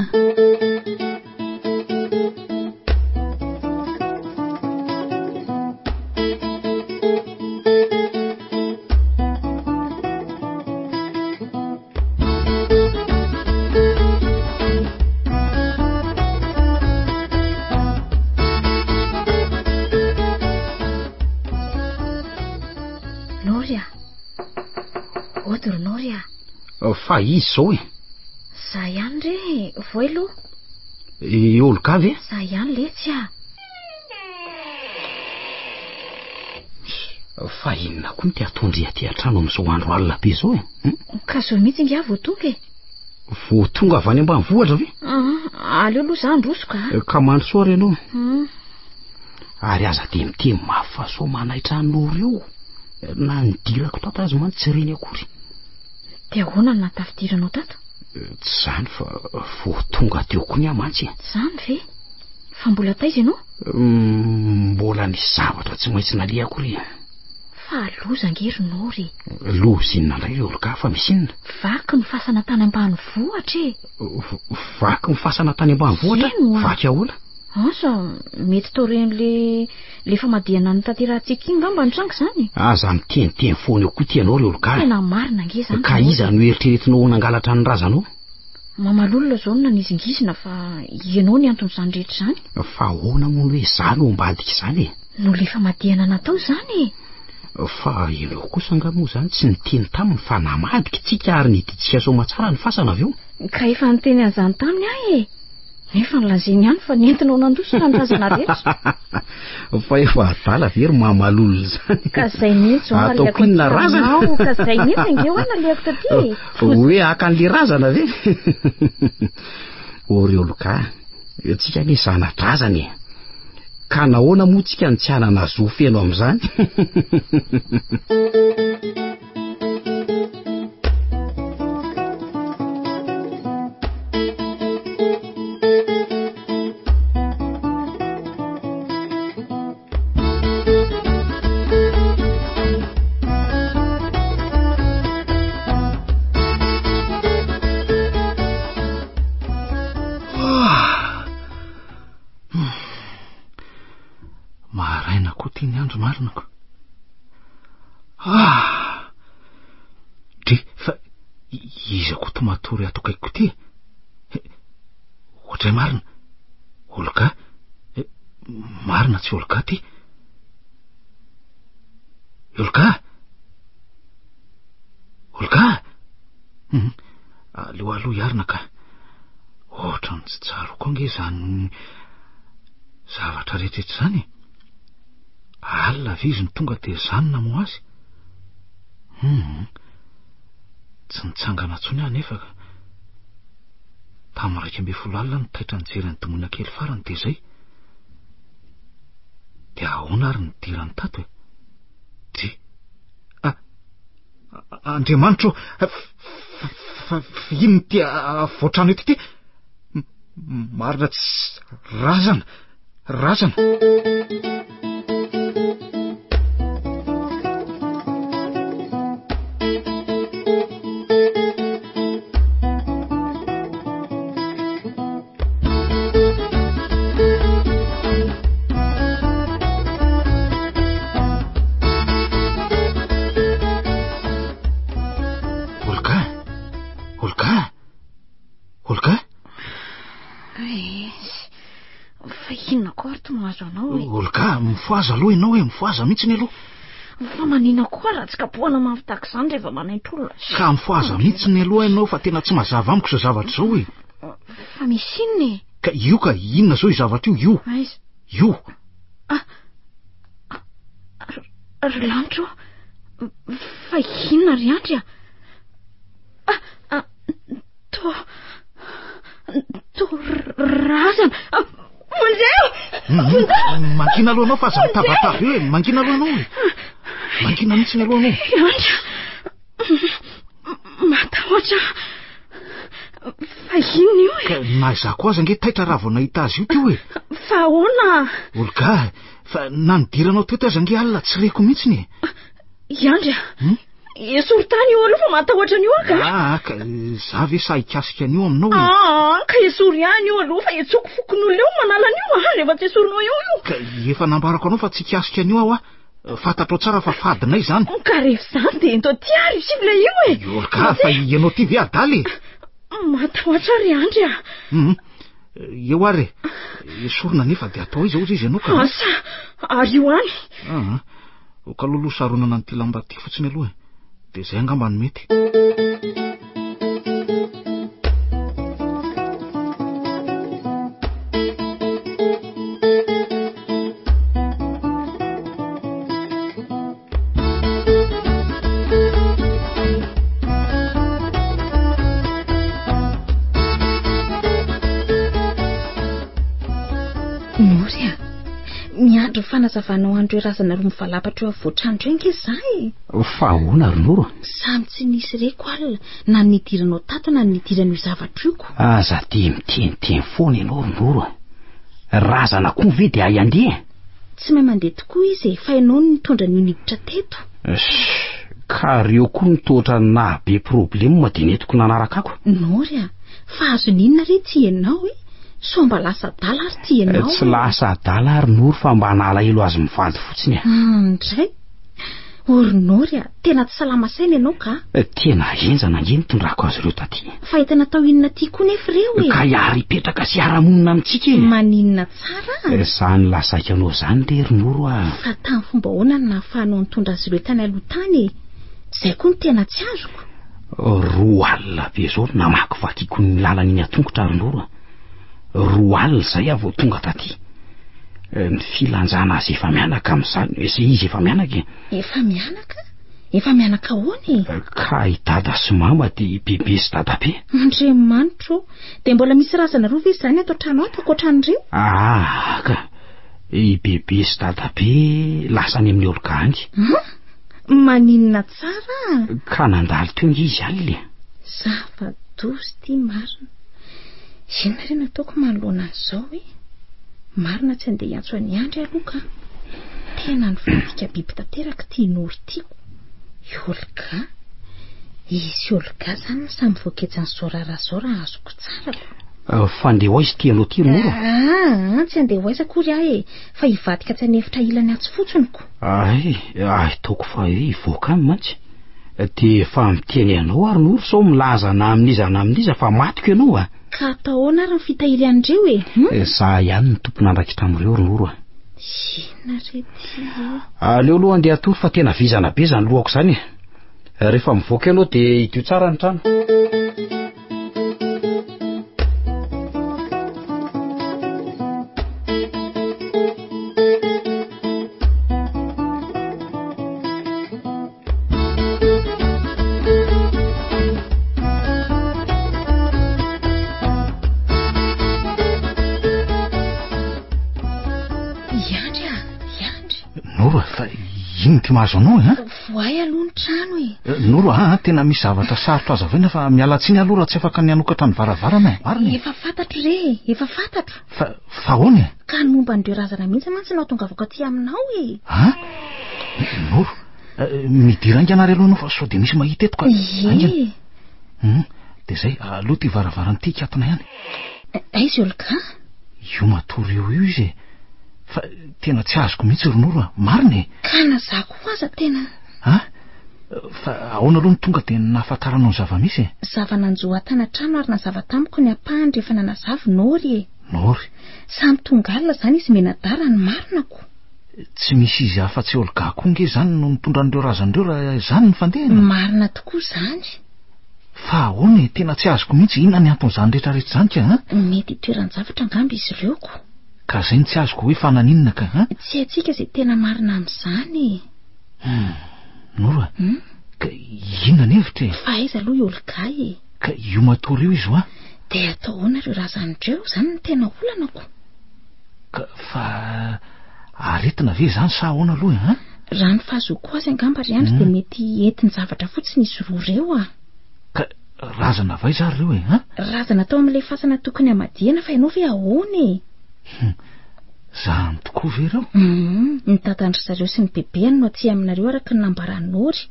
Nory a! Ody ry Nory a! Fa izy izao e! Za ihany re, voay aloha. I Olga ve? Za ihany letsy a! Fa inona koa no te hatondry aty an-trano amin'izao andro alina be izao e? Hmm? Ka zao mihitsy ingahy vao tonga e. Vao tonga avy any ambanivohitra ve? Ah, aleo aloha za handroso ka. Eh, ka mandrosoa ary ianao. Ary aza dia miteny mafy fa sao manaitra an'i Noro eo. Na nidirako tato aza mantsy tsy reny akory. Dia ahoana no nahatafidiranao tato? Eh, tsy izany fa vao tonga teo koa ny ahy mantsy e. Izany ve? Fa mbola taiza ianao? Mbola nisy zavatra tsy maintsy nalehako re. Fa loza ange ry Noro e. Loza inona indray ry Olga fa misy inona? Vaky ny fasana tany ambanivohitra e. Vaky ny fasana tany ambanivohitra? Eny oa. Vaky ahoana? Asa, mety taorian'le le famadihana notanterahantsika iny ngamba nitranga izany e. Aza miteniteny foana eo koa ity ianao ry Olga. Tena marina ange izany. Ka iza no eritreretinao ho nangalatra ny razanao? Mamalolona izao no nanizingizina fa ianao ny anton'izany rehetra izany. Fa ahoana moa no hoe izaho no ambadika izany e? Noho ilay famadihana natao izany e! Fa ianao kosa angaha moa izany tsy niteny taminy fa namadika tsika ary niditsika soamatsara ny fasana avy eo? Ka efa niteny an'izany taminy aho e! Nefa nolazainy ihany fa nentinao nandositra ny razana rehetra. Fa efa adala ve ry mamalolona izany? Ka izay mihitsy izao Ataoko nalehako inona aty razana? aminao, ka izay mihitsy ange hoa nalehako taty e! Hoe haka an'le razana ve? Ô ry Olga, tsika anie zana-drazana e! Ka nahoana moa tsika no tsy hanana zo feno amin'izany? Maraina koa ty ny andro marina ko. Ah! Dre, fa iza koa ty matory ato akaikiko ty e? Ohatray marina. Olga? Marina tsy Olga ty. Olga! Olga! Hum, aleo aloha hiarina ka. Ohatran'ny tsy tsaroako ange izany zavatra rehetra rehetra izany e. Alina ve izy no tonga dia izany namoha azy? Hum, tsy nitsangana intsony aho nefa ka. Tamin'ny 11 alina no taitra nijery an'i Domoina kely farany dia izay. Dia ahoana ary ny nidirany tato e? Dry. Ah, Andriamanitro ô, fa inona ity voatrano eto ity? Marina tsy razana, razana. mahazo anao e? Olga, mifohaza aloha ianao e, mifohaza mihitsy aloha. Fa manina koa raha tsy kapohana mafy tahaka izany rehefa manaintra olona. Ka mifohaza mihitsy aloha ianao fa tena tsy mazava amiko izao zavatra izao e. Fa misy inona e? Ka io ka inona izao io zavatra io, io. Aiza? Io. Ah, ry lanitra ô, fa inona ry Andry a? Ah, ah, to, to razana. Ah, vonjeo! Vonjeo! Mangina aloha anao fa aza mitabataba eo e. Mangina aloha anao e. Mangina mihitsy aloha anao. Ry Andry a, matahotra aho. Fa inona io e? Ka na izaho koa aza ange taitra raha vao nahita azy io teo e. Fa ahoana? Olga, fa na nidiranao teto aza ange alina tsy reko mihitsy e. I Andry a! Hmm? Esory tany io aloha fa matahotra an'io aho ka. Ah, ka za ve sahy hikasika an'io aminao e? Ah, ka esory ihany io aloha fa etsoko fokonolona eo manala an'io ah, rehefa tsy esorinao eo io. Ka efa nambarako anao fa tsy hikasika an'io aho ah. Fantatrao tsara fa fadinay izany. Ka rehefa izany dia ento aty ary io cible io e. Olga, fa ianao ty ve adala e? Matahotra aho ry Andry a. Hum. Eo ary e. Esorina nefa dia atao aiza hozy izy ianao ka. Asa, ary io any. Ah. Ok aloha aloha saronana an'ity lamba ity fotsiny aloha e. Dia izay angamba no mety. Nory a! Miandry ny fanazavanao an'ireo razana roa mivalapatra eo afovoan-trano ireo ange za e! Fa ahoana ry Noro a? Samy tsy nisy reko alina na ny nidiranao tato na ny nidiran'io zavatra io ko. Aza dia miteniteny foana ianao ry Noro a! Razana koa ve dia hay handeha e? Tsy mahay mandeha tokoa izy e, fa ianao no nitondra an'io niditra teto. Ssss, ka reo koa no toa ohatran'ny nahabe problème dia nentiko nanaraka ako. Nory a, fa azony inona re ity ianao e? Sao mba lasa adala ary ity ianao e? Tsy lasa adala ary Nory fa mba nalahelo azy mivady fotsiny e. Andray! O ry Nory a, tena tsy salama saina ianao ka. Tena henjana ange nitondrako azy ireo taty. Fa entina atao inona aty koa nefa ireo e? Ka hiara-hipetraka sy hiara-monina amintsika e. Maninona tsara a? Izany lazaiko anao izany re ry Noro a. Fa tamin'ny fomba ahoana no nahafahanao nitondra azy ireo tany aloha tany e? Izay koa no tena tsy azoko. Roa alina be izao no namakivakiako ny lalana iny an-tongotra ry Noro a. Roa alina izay aho vao tonga taty. Ny filanjana azy efa mianaka amin'izany, izay izy efa mianaka e. Efa mianaka? Efa mianaka ahoana e? Ka i Dada sy Mama dia i Bebe sy Dadabe. Andriamanitro ô! Dia mbola misy razana roa ve izany ato an-trano ato ankoatran'ireo? Ah, ka i Bebe sy Dadabe lasa any amin'ny Olga any. An? Maninona tsara? Ka nandalo teo nge izy alina e. Zava-doza ity marina. Inona re no ataoko manoloana an'izao e? Marina tsy andeha hiantso an'i Andry aloha ka. Tena nivadika biby tanteraka ity Noro ity ko. I Olga. Izy sy Olga izany no samy voagejan'izao raharaha izao raha azoko tsara ko. Eh, fa andeha ho aiza ity ianao ity ry Noro? Ah, tsy andeha ho aiza akory aho e, fa hivadika atsy an'efitra ilany atsy fotsiny ko. Ay, ahitaoko fa hoe hivoaka any mantsy. Dia efa miteny anao ary Noro sao milaza na amin'iza na amin'iza fa matiko ianao a. Ka atao ahoana ary ny fitahiry an'ireo e? Hum? Za ihany no tompon'andraikitra amin'ireo ry Noro a. Inona re ty e? Aleo aloha andeha hatory fa tena vizana be izany lohako izany e. Rehefa mivoaka ianao dia hidio tsara ny trano. Iandry a, Iandry. Noro a, fa inona ty mahazo anao e? Vohay aloha ny trano e. Eh, Noro a, tena misy zavatra sarotra azavaina fa miala tsiny aloha raha tsy afaka ny hanokatra ny varavarana e. Marina e. Efa fantatro re e, efa fantatro. Fa fa ahoana e? Ka ny momba an'ireo razana mihitsy mantsy no ahatongavako aty aminao e. Ha? Noro, eh, midira haingana ary aloha anao fa sao dia misy mahita eto ka. Ie. Hmm, dia izay, aloha ity varavarana ity hikatona ihany. Aiza i Olga? Io matory eo io izy e. Fa tena tsy azoko mihitsy ry Noro a, marina e. Ka na za koa aza tena. Ha? Fa ahoana aloha no tonga dia nahafantaranao ny zava-misy e? Zava-nanjo ahy tany an-trano ary nazava tamiko ny ampahany rehefa nanazava i Nory e. Nory. Samy tonga alina izany izy mianadahy raha ny marina ko. Tsy misy izy afa-tsy Olga koa nge izany no nitondra an'ireo razana ireo raha izany ny fandehany. Marina tokoa izany. Fa ahoana e, tena tsy azoko mihitsy, inona ny anton'izany rehetra rehetra izany ka an? Mety hitoeran-javatra angamba izy ireo ko. Ka izay no tsy azoko hoe fa naninona ka an? Tsy haintsika izay tena marina amin'izany e. Hum, Noro a, ka inona ny hevitra e? Fa aiza aloha i Olga e? Ka io matory io izy hoa. Dia atao ahoana ireo razana ireo? Izany no tena olana ko. Ka fa aretina ve izany sa ahoana aloha e, an? Raha ny fahazoako azy angamba ry Andry dia mety entin-javatra fotsiny izy roa ireo a. Ka razana avy aiza ary ireo e, an? Razana tao amin'ilay fasana tokony hamadihana fa ianao ve ahoana e? Hum, zany tokoa ve ireo? Hum, ny dadan-dry zareo sy ny bebeany no aty aminareo araka ny nambaran'i Nory.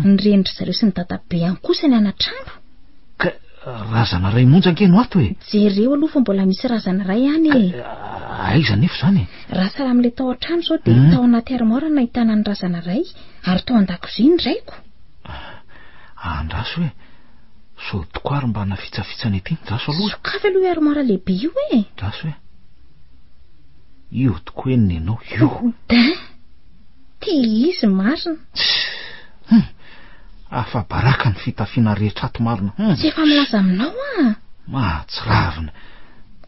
Ny renin-dry zareo sy ny dadabeany kosa ny any an-trano. Ka razana iray monja ange no ato e! Jereo aloha fa mbola misy razana iray any e! Aiza anefa izany e? Raha sahala amin'ilay tao an-trano izao dia tao anaty armoire no nahitana ny razana iray ary tao an-dakozia ny raiko. Andraso e! Sao tokoa ary mba nafitsafitsana ety? Andraso aloha e! Sokafy aloha io armoire lehibe io e! Andraso e! Io tokoa eny nenao io! Dain! Ty izy marina. Hum! Afa-baraka ny fitafiana rehetra ato marina. Hum! Tsy efa milaza aminao aho. Mahatsiravina.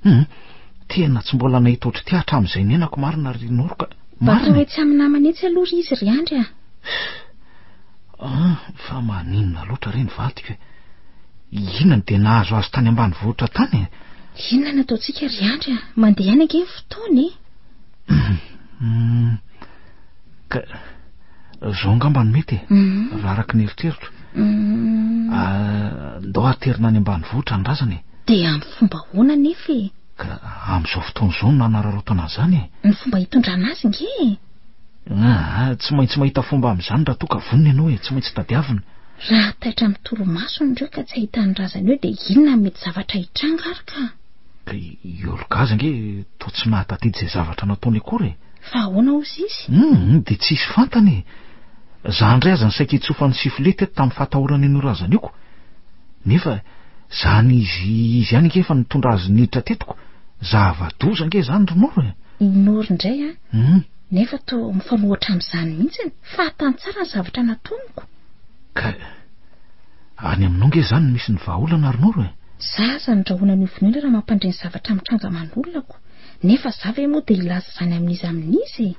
Hum! Tena tsy mbola nahita ohatr'ity hatramin'izay niainako marina ry Noroka. Mba atao etsy amin'ny namana etsy aloha ry izy ry Andry a. Ah, fa maninona loatra re ny vadiko e? Inona no dia nahazo azy tany ambanivohitra tany e? Inona no ataontsika ry Andry a? Mandeha ihany ange ny fotoana e. Hmm. Ka zao angamba no mety e, mhm. raha araka ny eritreritro. Mhm. Ah, ndao aterina any ambanivohitra ny razana e. Dia amin'ny fomba ahoana nefa e? Ka amin'izao fotoana izao no nanararaotana an'izany e. Ny fomba hitondrana azy nge e. Ah, tsy maintsy mahita fomba amin'izany raha toa ka vonona ianao e, tsy maintsy tadiavina. Raha taitra amin'ny torimasony ireo ka tsy ahitany razana eo dia inona no mety zavatra hitranga ary ka? Ka i Olga aza ange toa tsy nahatadidy izay zavatra nataony akory e. Fa ahoana hozy izy? Hum, dia tsy hisy fantany e. Za indray aza nisaika hitsofan'ny sifflet teto tamin'ny fahatahorana an'io razana io ko. Nefa zany izy izy ihany ange efa nitondra azy niditra teto ko. Zava-doza ange izany ry Noro e. I Noro indray an. Hum. Nefa toa mifanohitra amin'izany mihitsy. Fantany tsara ny zavatra nataony ko. Ka any aminao ange izany no misy ny vahaolana ry Noro e. Za aza andrahona ny hovonoina raha mampandre ny zavatra mitranga aman'olona ko. Nefa za ve moa dia hilaza izany amin'iza amin'iza e?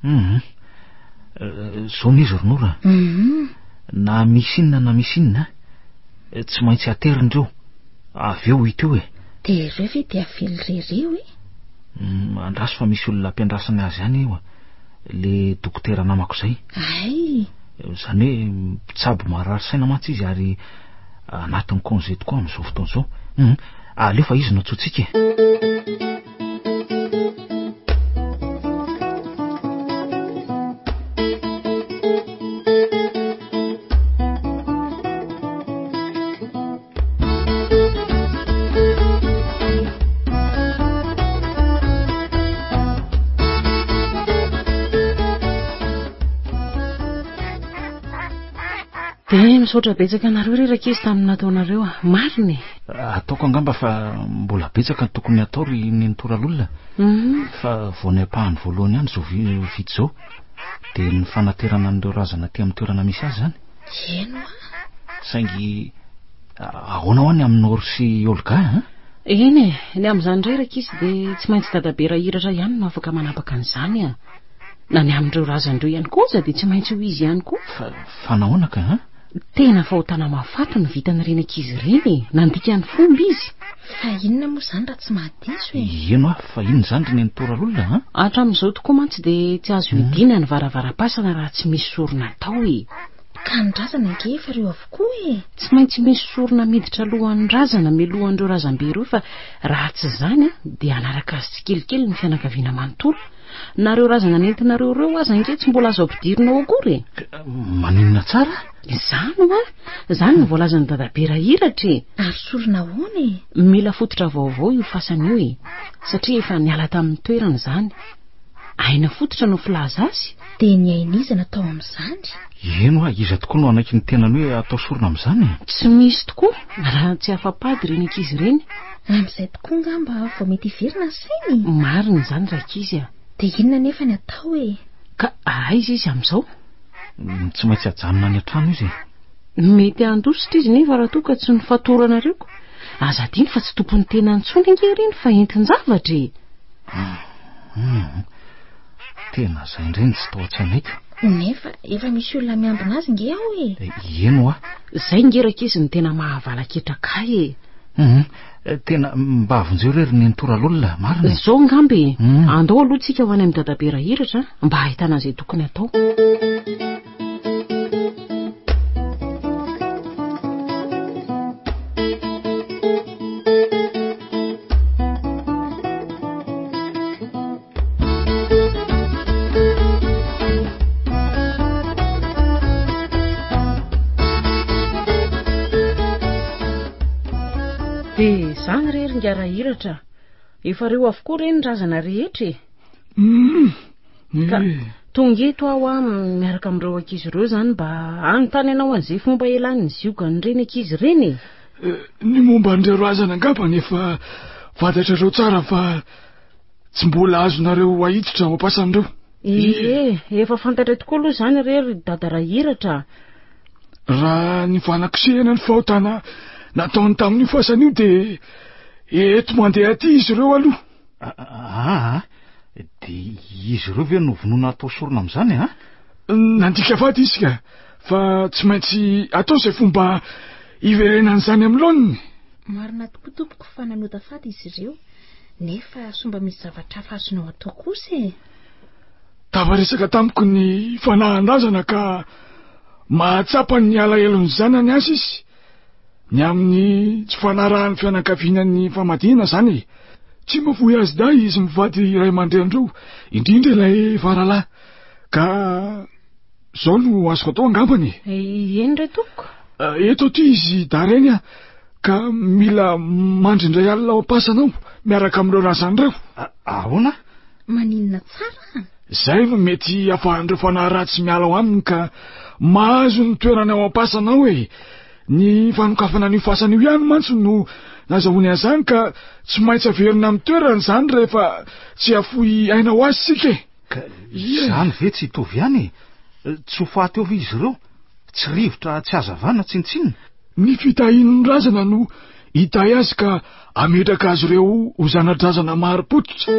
Hum. Zao ny izy ry Noro a. Hum. Na misy inona na misy inona, tsy maintsy aterina ireo. Avy eo hita eo e. Dia ireo ve dia avela irery eo e? Hum, andraso fa misy olona ampiandrasana azy any eo. Le dokotera namako izay. Hay! Izany hoe mpitsabo marary saina mantsy izy ary anatin'ny congé tokoa amin'izao fotoana izao. Hum, aleo fa izy no antsointsika e. Dia misaotra betsaka anareo re rankizy tamin'ny nataonareo a. Marina e. Ataoko angamba fa mbola betsaka ny tokony hatao ry Nenitoa Ralolona. Mhm. Fa vao ny ampahany voalohany ihany izao vita izao. Dia ny fanaterana an'ireo razana aty amin'ny toerana misy azy izany. Eny hoa. Saingy ahoana hoa ny amin'i Noro sy Olga a? Eny e, ny amin'izany indray rankizy dia tsy maintsy dadabe Rahiratra ihany no afaka manapaka an'izany a. Na ny amin'ireo razana ireo ihany koa aza dia tsy maintsy ho izy ihany koa. Fa, fa nahoana ka an? Tena fahotana mahafaty no vitan'ireny ankizy ireny e! Nandika ny fomba izy. Fa inona moa izany raha tsy mahadiso e? Eny hoa, fa inona izany ry Nenitoa Ralolona an? Hatramin'izao tokoa mantsy dia tsy azo hidiana ny varavaram-pasana raha tsy misy sorona atao e! Ka ny razana ange efa ireo avokoa e! Tsy maintsy misy sorona miditra alohan'ny razana mialohan'ireo razambe ireo fa raha tsy izany dia hanaraka azy tsikelikely ny fianakaviana manontolo. Na ireo razana nentinareo ireo aza ange tsy mbola azo ampidirina ao akory e! Maninona tsara? Izany hoa! Izany no voalazan'i Dadabe Rahiratra e! Ary sorona ahoana e? Mila fototra vaovao io fasana io e! Satria efa niala tamin'ny toerany izany. Aina fototra no filaza azy. Dia ny ain'iza natao amin'izany? Eny hoa, iza tokoa no hanaiky ny tenany hoe atao sorona amin'izany e? Tsy misy tokoa, raha tsy afa-pady ireny ankizy ireny. Amin'izay tokoa angamba vao mety hiverina ny sainy. Marina izany rankizy a. Dia inona anefa ny atao e? Ka aiza izy amin'izao? Tsy maintsy ajanona any an-trano izy e. Mety handositra izy nefa raha toa ka tsy nofatoranareo ko. Aza adino fa tsy tompon'ny tenany intsony ange ireny fa entin-javatra e. Hum. Tena izay indray no tsy tao an-tsainay ko. Nefa efa misy olona miambina azy nge ao e. Eny hoa. Izay nge rankizy no tena mahavalaketraka ahy e. Hum. Tena mba vonjeo re ry nenitoa Ralolona, marina e. Izao angamba e. Andao aloha tsika ho any amin'i Dadabe Rahiratra mba hahitana an'izay tokony hatao. Dia izany re ry Ingahy Rahiratra, efa reo avokoa re ny razana rehetra e. Hum. Ka tonga eto aho a, miaraka amin'ireo ankizy ireo izany mba hanontany anao an'izay fomba hialan'ny ziogan'ireny ankizy ireny e. Eh, ny momba an'ireo razana angamba efa fantatrareo tsara fa tsy mbola azonareo ahiditra ao am-pasan'ireo. Ie, efa fantatra tokoa aloha izany re ry Dada Rahiratra. Raha ny fanakosehana ny fahotana nataony tamin'io fasana io dia eto mandeha aty izy ireo aloha. Aa, dia izy ireo ve no vonoina atao sorona amin'izany a? Nandika vady izy ka, fa tsy maintsy atao izay fomba hiverenan'izany amin'ny laoniny. Marina tokoa tompoko fa nanota fady izy ireo, nefa sao mba misy zavatra hafa azonao atao kosa e. Tafaresaka tamiko ny fanahin-drazana ka mahatsapa ny alahelon'ny zanany aza izy. Ny amin'ny tsy fanarahan'ny fianakaviana ny famadihana izany e. Tsy mahafoy azy dahy izy mivady ray aman-dreny ireo, indrindra ilay faralahy. Ka izao no azoko atao angambany e. Eny re tompoko. Eto aty izy dahy ireny a, ka mila mandry indray alina ao am-pasana ao miaraka amin'ireo razana ireo. Ahoana? Maninona tsara? Izay no mety hahafahan'ireo fanahy ratsy miala ao aminy ka mahazo ny toerany ao am-pasana ao e. Ny fanokafana an'io fasana io ihany mantsy no nazahoany an'izany ka tsy maintsy averina amin'ny toerany izany rehefa tsy hafoy aina ho azy isika e. Ka izany ve tsy hitovy ihany e? Tsy ho faty eo ve izy ireo? Tsy rivotra, tsy hazavana, tsinontsinona. Ny fitahian'ny razana no hitahy azy ka hametraka azy ireo ho zana-drazana marim-pototra.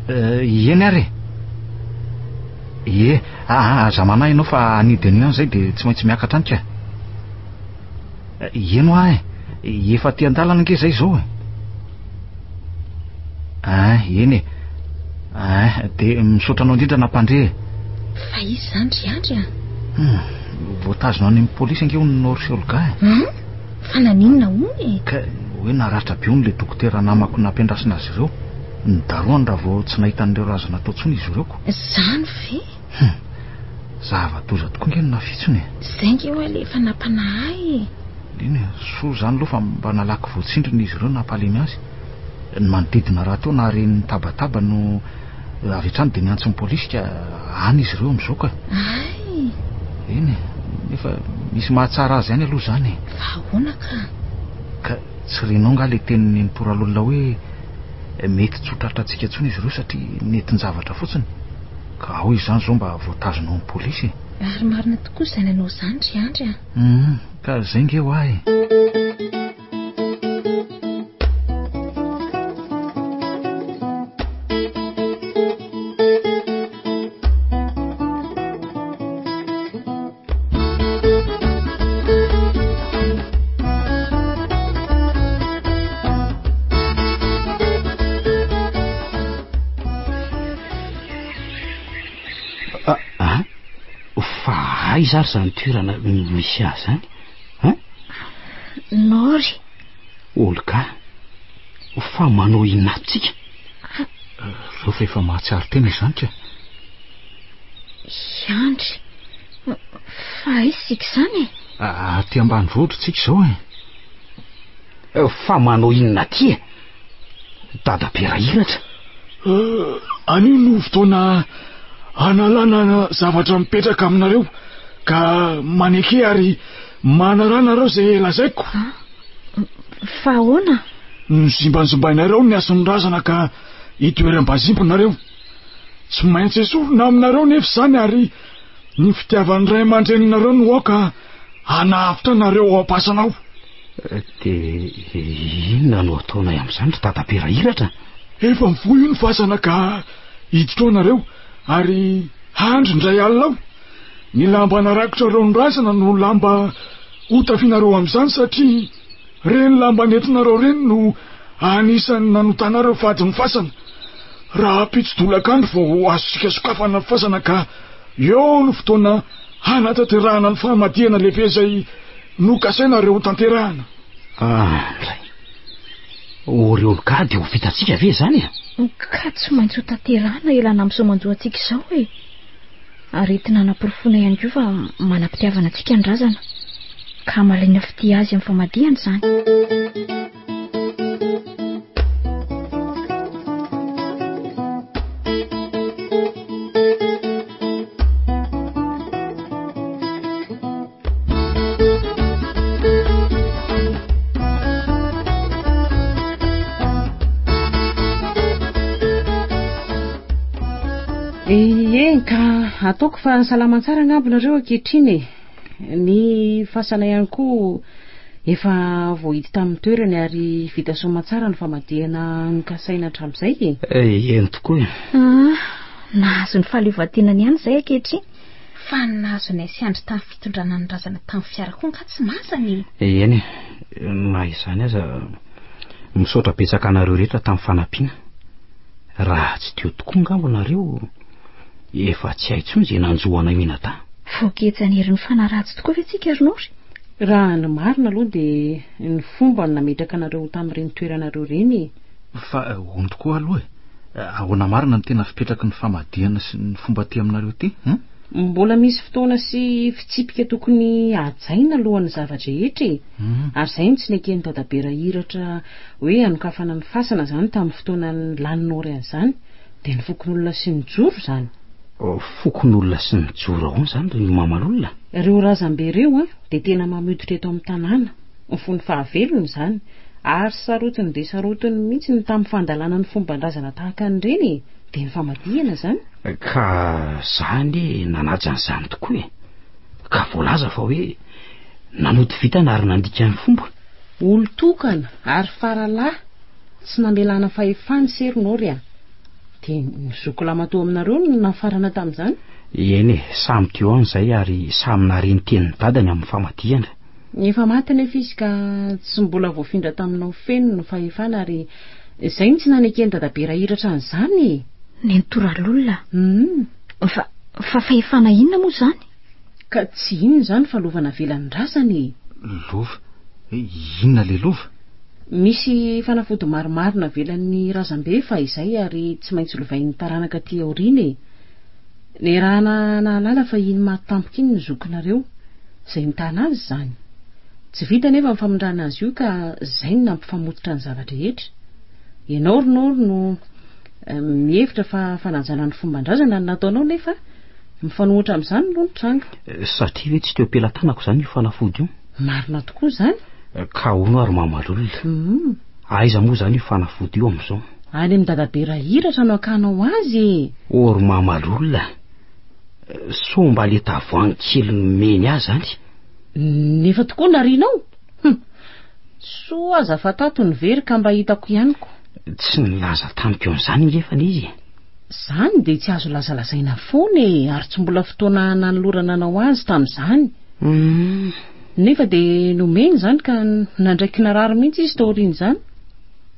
Eh, eny ary e. Ie, aa, aza manahy ianao fa hanidy an'io ihany izay dia tsy maintsy miakatra any ka. Eh, eny hoa e, efa aty an-dalana ange izay izao e. Ah, eny e. Ah, dia misaotra anao indrindra nampandre e. Fa iza izany ry Andry a? Hmm, voatazona any amin'ny polisy ange hono Noro sy Olga e. Hmm? Fa naninona hono e? Ka hoe naratra be hono ilay dokotera namako nampiandrasina azy ireo. Nidarohany raha vao tsy nahita an'ireo razana tao intsony izy ireo ko. Izany ve? Hum. Zava-doza tokoa ange ny nafitsony e. Izay ange hoa ilay efa nampanahy ahy e. Eny e, soa izany aloha fa mba nalaky voatsindrona izy ireo nampalemy azy. Ny manodidina rahateo nahare ny tabataba no avy hatrany dia niantso ny polisy ka any izy ireo amin'izao ka. Hay! Eny e, nefa misy mahatsara azy ihany aloha izany e. Fa ahoana ka? Ka tsy renao angaha ilay tenin'i Nenitoa Ralolona hoe mety tsy ho tratrantsika intsony izy ireo satria nentin-javatra fotsiny? Ka ao izany izao mba voatazona ao amin'ny polisy e. Ary marina tokoa izany anao izany ry Andry a. Hum, ka izay nge ho ahy e. Ah, fa aiza ary izany toerana misy ahy izany? Hein? Nory. Olga, fa manao inona ato tsika? Reo fa efa mahatsiaro tena izany ka. Iandry, fa aiza isika izany e? Aty ambanivohitra tsika izao e. Fa manao inona aty e? Dadabe Rahiratra. Anio no fotoana hanalana zavatra mipetraka aminareo ka maneke ary manaraha nareo izay lazaiko. Fa ahoana? Nozimbanzimbainareo ny hasin'ny razana ka itoeram-bazimbo nareo. Tsy maintsy esorina aminareo nefa izany ary ny fitiavan'ny ray aman-dreninareo no aoka hanavotra anareo ao am-pasana ao. Dia inona no ataonay amin'izany ry dadabe Rahiratra? Efa mivoha io ny fasana ka hiditra ao nareo ary handry indray alina ao. Ny lamba narakotrareo ny razana no lamba hotafianareo amin'izany satria Ireny lamba nentinareo ireny no anisan'ny nanotanareo fady ny fasana. Rahampitso tolakandro vao azontsika sokafana ny fasana ka eo no fotoana hanatanterahana ny famadihana lehibe izay nokasainareo hotanterahana. Andray. O ry Olga dia ho vitantsika ve izany e? Ka tsy maintsy hotanterahana ilana amin'izao manjo antsika izao e. Aretina anaporofoana ihany koa fa manam-pitiavana antsika ny razana, ka hamaliana fitia azy amin'ny famadihana izany. Eny ka ataoko fa salama tsara angamba nareo ankehitriny e. Ny fasana ihany koa efa voahidy tamin'ny toerany ary vita soamantsara ny famadihana nokasaina hatramin'izay e. Eny tokoa e. Ah, nahazo ny fahaleovantenany ihany izay ankehitriny. Fa ny nahazo anay sy Andry tamin'ny fitondrana ny razana tamin'ny fiara koa angaha tsy mazana e? Eny e, na izany aza misaotra betsaka anareo rehetra tamin'ny fanampiana. Raha tsy teo tokoa angamba nareo, efa tsy hay intsony izay nanjo anay mianadahy. Voagejan'ny herin'ny fanahy ratsy tokoa ve tsika ry Nory? Raha ny marina aloha dia ny fomba no nametraka anareo ho tamin'ireny toeranareo ireny e. Fa hono tokoa aloha e, ahoana marina no tena fipetraky ny famadihana sy ny fomba aty aminareo aty hein? Mbola misy fotoana sy fitsipika tokony hajaina alohan'ny zava-drehetra e. Ary izay no tsy neken'i Dadabe Rahiratra hoe hanokafana ny fasana izany tamin'ny fotoana nilanin'Ory an'izany. Dia ny fokonolona sy ny joro izany. Fokonolona sy ny joro ahoana izany ry Mamalolona? Ireo razambe ireo an, dia tena mamiditra eto amin'ny tanàna. Fony fahavelony izany. Ary sarotiny dia sarotiny mihitsy ny tamin'ny fandalana ny fomban-drazana tahaka an'ireny e. Dia ny famadihana izany. Ka za anie nanaja an'izany tokoa e. Ka voalaza fa hoe nanody vintana ary nandika ny fomba. Olon-tokana ary faralahy tsy namelana fahefana ise ry Nory a! Dia ny zoky lamatoa aminareo no nafarana tamin'izany? Eny e, samy teo ihany izay ary samy nahare ny tenin'ny dadany amin'ny famadihana. Efa maty anefa izy ka tsy mbola voafindra taminao feno ny fahefana ary izay no tsy naneken'i dadabe Rahiratra an'izany e! Nenitoa Ralolona, Hum. Fa, fa fahefana inona moa izany? Ka tsy inona izany fa lova navelan'ny razana e! Lova? Inona ilay lova? Misy fanafody maromaro navelan'ny razambe fahizay ary tsy maintsy lovain'ny taranaka aty aoriana e! Niarahana nahalala fa iny maty tampoka iny ny zokinareo, izay nitana azy izany. Tsy vita anefa ny famindrana azy io ka izay no nampifamototra ny zava-drehetra. Ianao ry Noro no mihevitra fa fanajana ny fomban-drazana no nataonao nefa mifanohitra amin'izany no nitranga. Satria ve tsy teo am-pelatanako izany io fanafody io? Marina tokoa izany. Ka hono ary mamalolona. Aiza moa izany io fanafody io amin'izao? Any amin'i Dadabe Rahiratra no hakanao azy e! Ô ry mamalolona, sao mba le tavoahangy kely nomeny ahy izany? Nefa tokoa narianao? Hum! Soa aza fa tato ny very ka mba hitako ihany ko. Tsy nilaza tamiko an'izany angefany izy e! Izany dia tsy azo lazalazaina foana e, ary tsy mbola fotoana nanolorana anao azy tamin'izany. Hum. Nefa dia nomeny izany ka nandraiky narary mihitsy izy taorian'izany.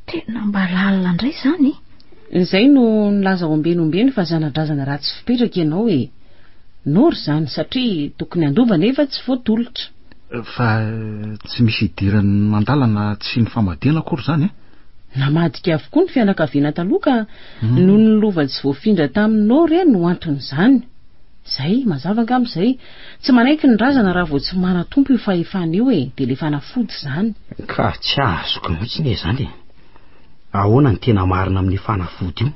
Tena mba lalina indray izany e! Izay no nilaza ombieny ombieny fa zana-drazana ratsy fipetraka ianao e! Noro izany satria tokony handova nefa tsy voatolotra. Fa tsy misy idiran'ny mandala na tsy ny famadihana akory izany e! Namadika avokoa ny fianakaviana taloha ka noho ny lova tsy voafindra tamin'i Noro no anton'izany. Zay, mazava angamba izay. Tsy manaiky ny razana raha vao tsy manan-tompo io fahefana io e, dia le fanafody izany. Ka tsy azoko mihitsy anie izany e. Ahoana ny tena marina amin'io fanafody io?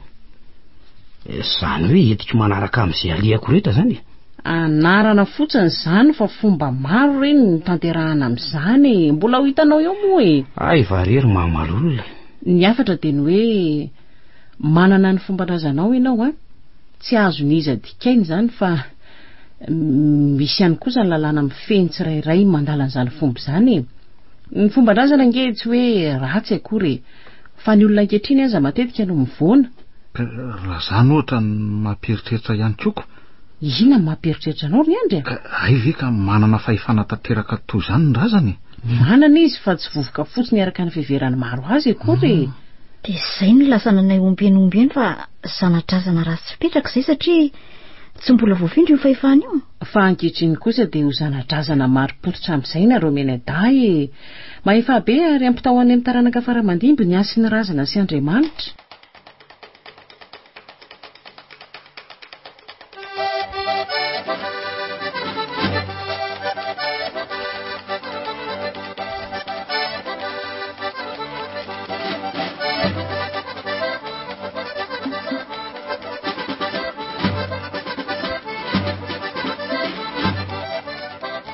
Izany hoe entiko manaraka amin'izay alehako rehetra izany e? Anarana fotsiny izany fa fomba maro re no tanterahana amin'izany e. Mbola ho hitanao eo moa e. Hay va re ry mamalolona. Ny hafatra dia ny hoe manana ny fomban-drazanao ianao an. Tsy azon'iza dikaina izany fa misy ihany kosa ny lalàna mifehy ny tsirairay mandala an'izany fomba izany e. Ny fomban-drazana ange tsy hoe ratsy akory e. Fa ny olona ankehitriny aza matetika no mivoana. Raha izany ohatra ny mampieritreritra ihany koa ko. Inona no mampieritreritra anao ry Andry a? Hay ve ka manana fahefana tanteraka toy izany ny razana e? Manana izy fa tsy vovoka fotsiny araka ny fiheveran'ny maro azy akory e. Dia izay no lasananay ombieny ombieny fa zana-drazana ratsy fipetraka izay satria tsy mbola voafindra io fahefana io. Fa ankehitriny kosa dia ho zana-drazana marim-pototra amin'izay nareo mianadahy e! Mahefa be ary ampitao any amin'ny taranaka fara-mandimby ny hasin'ny razana sy Andriamanitra.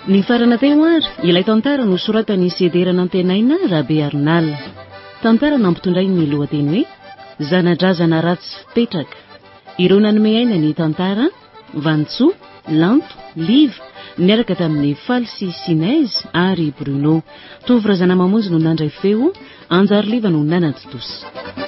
Nifarana teo ary ilay tantara nosoratan'i Sedera Nantenaina Rabearinala. Tantara nampitondrainy ny lohateny hoe Zana-drazana ratsy fipetraka. Ireo nanome aina ny tantara, Vanintsoa, Lanto, Liva, niaraka tamin'i Faly sy Sinèse ary Bruno. Tovo Razanamamonjy no nandray feo, Anjary Liva no nanatontosa.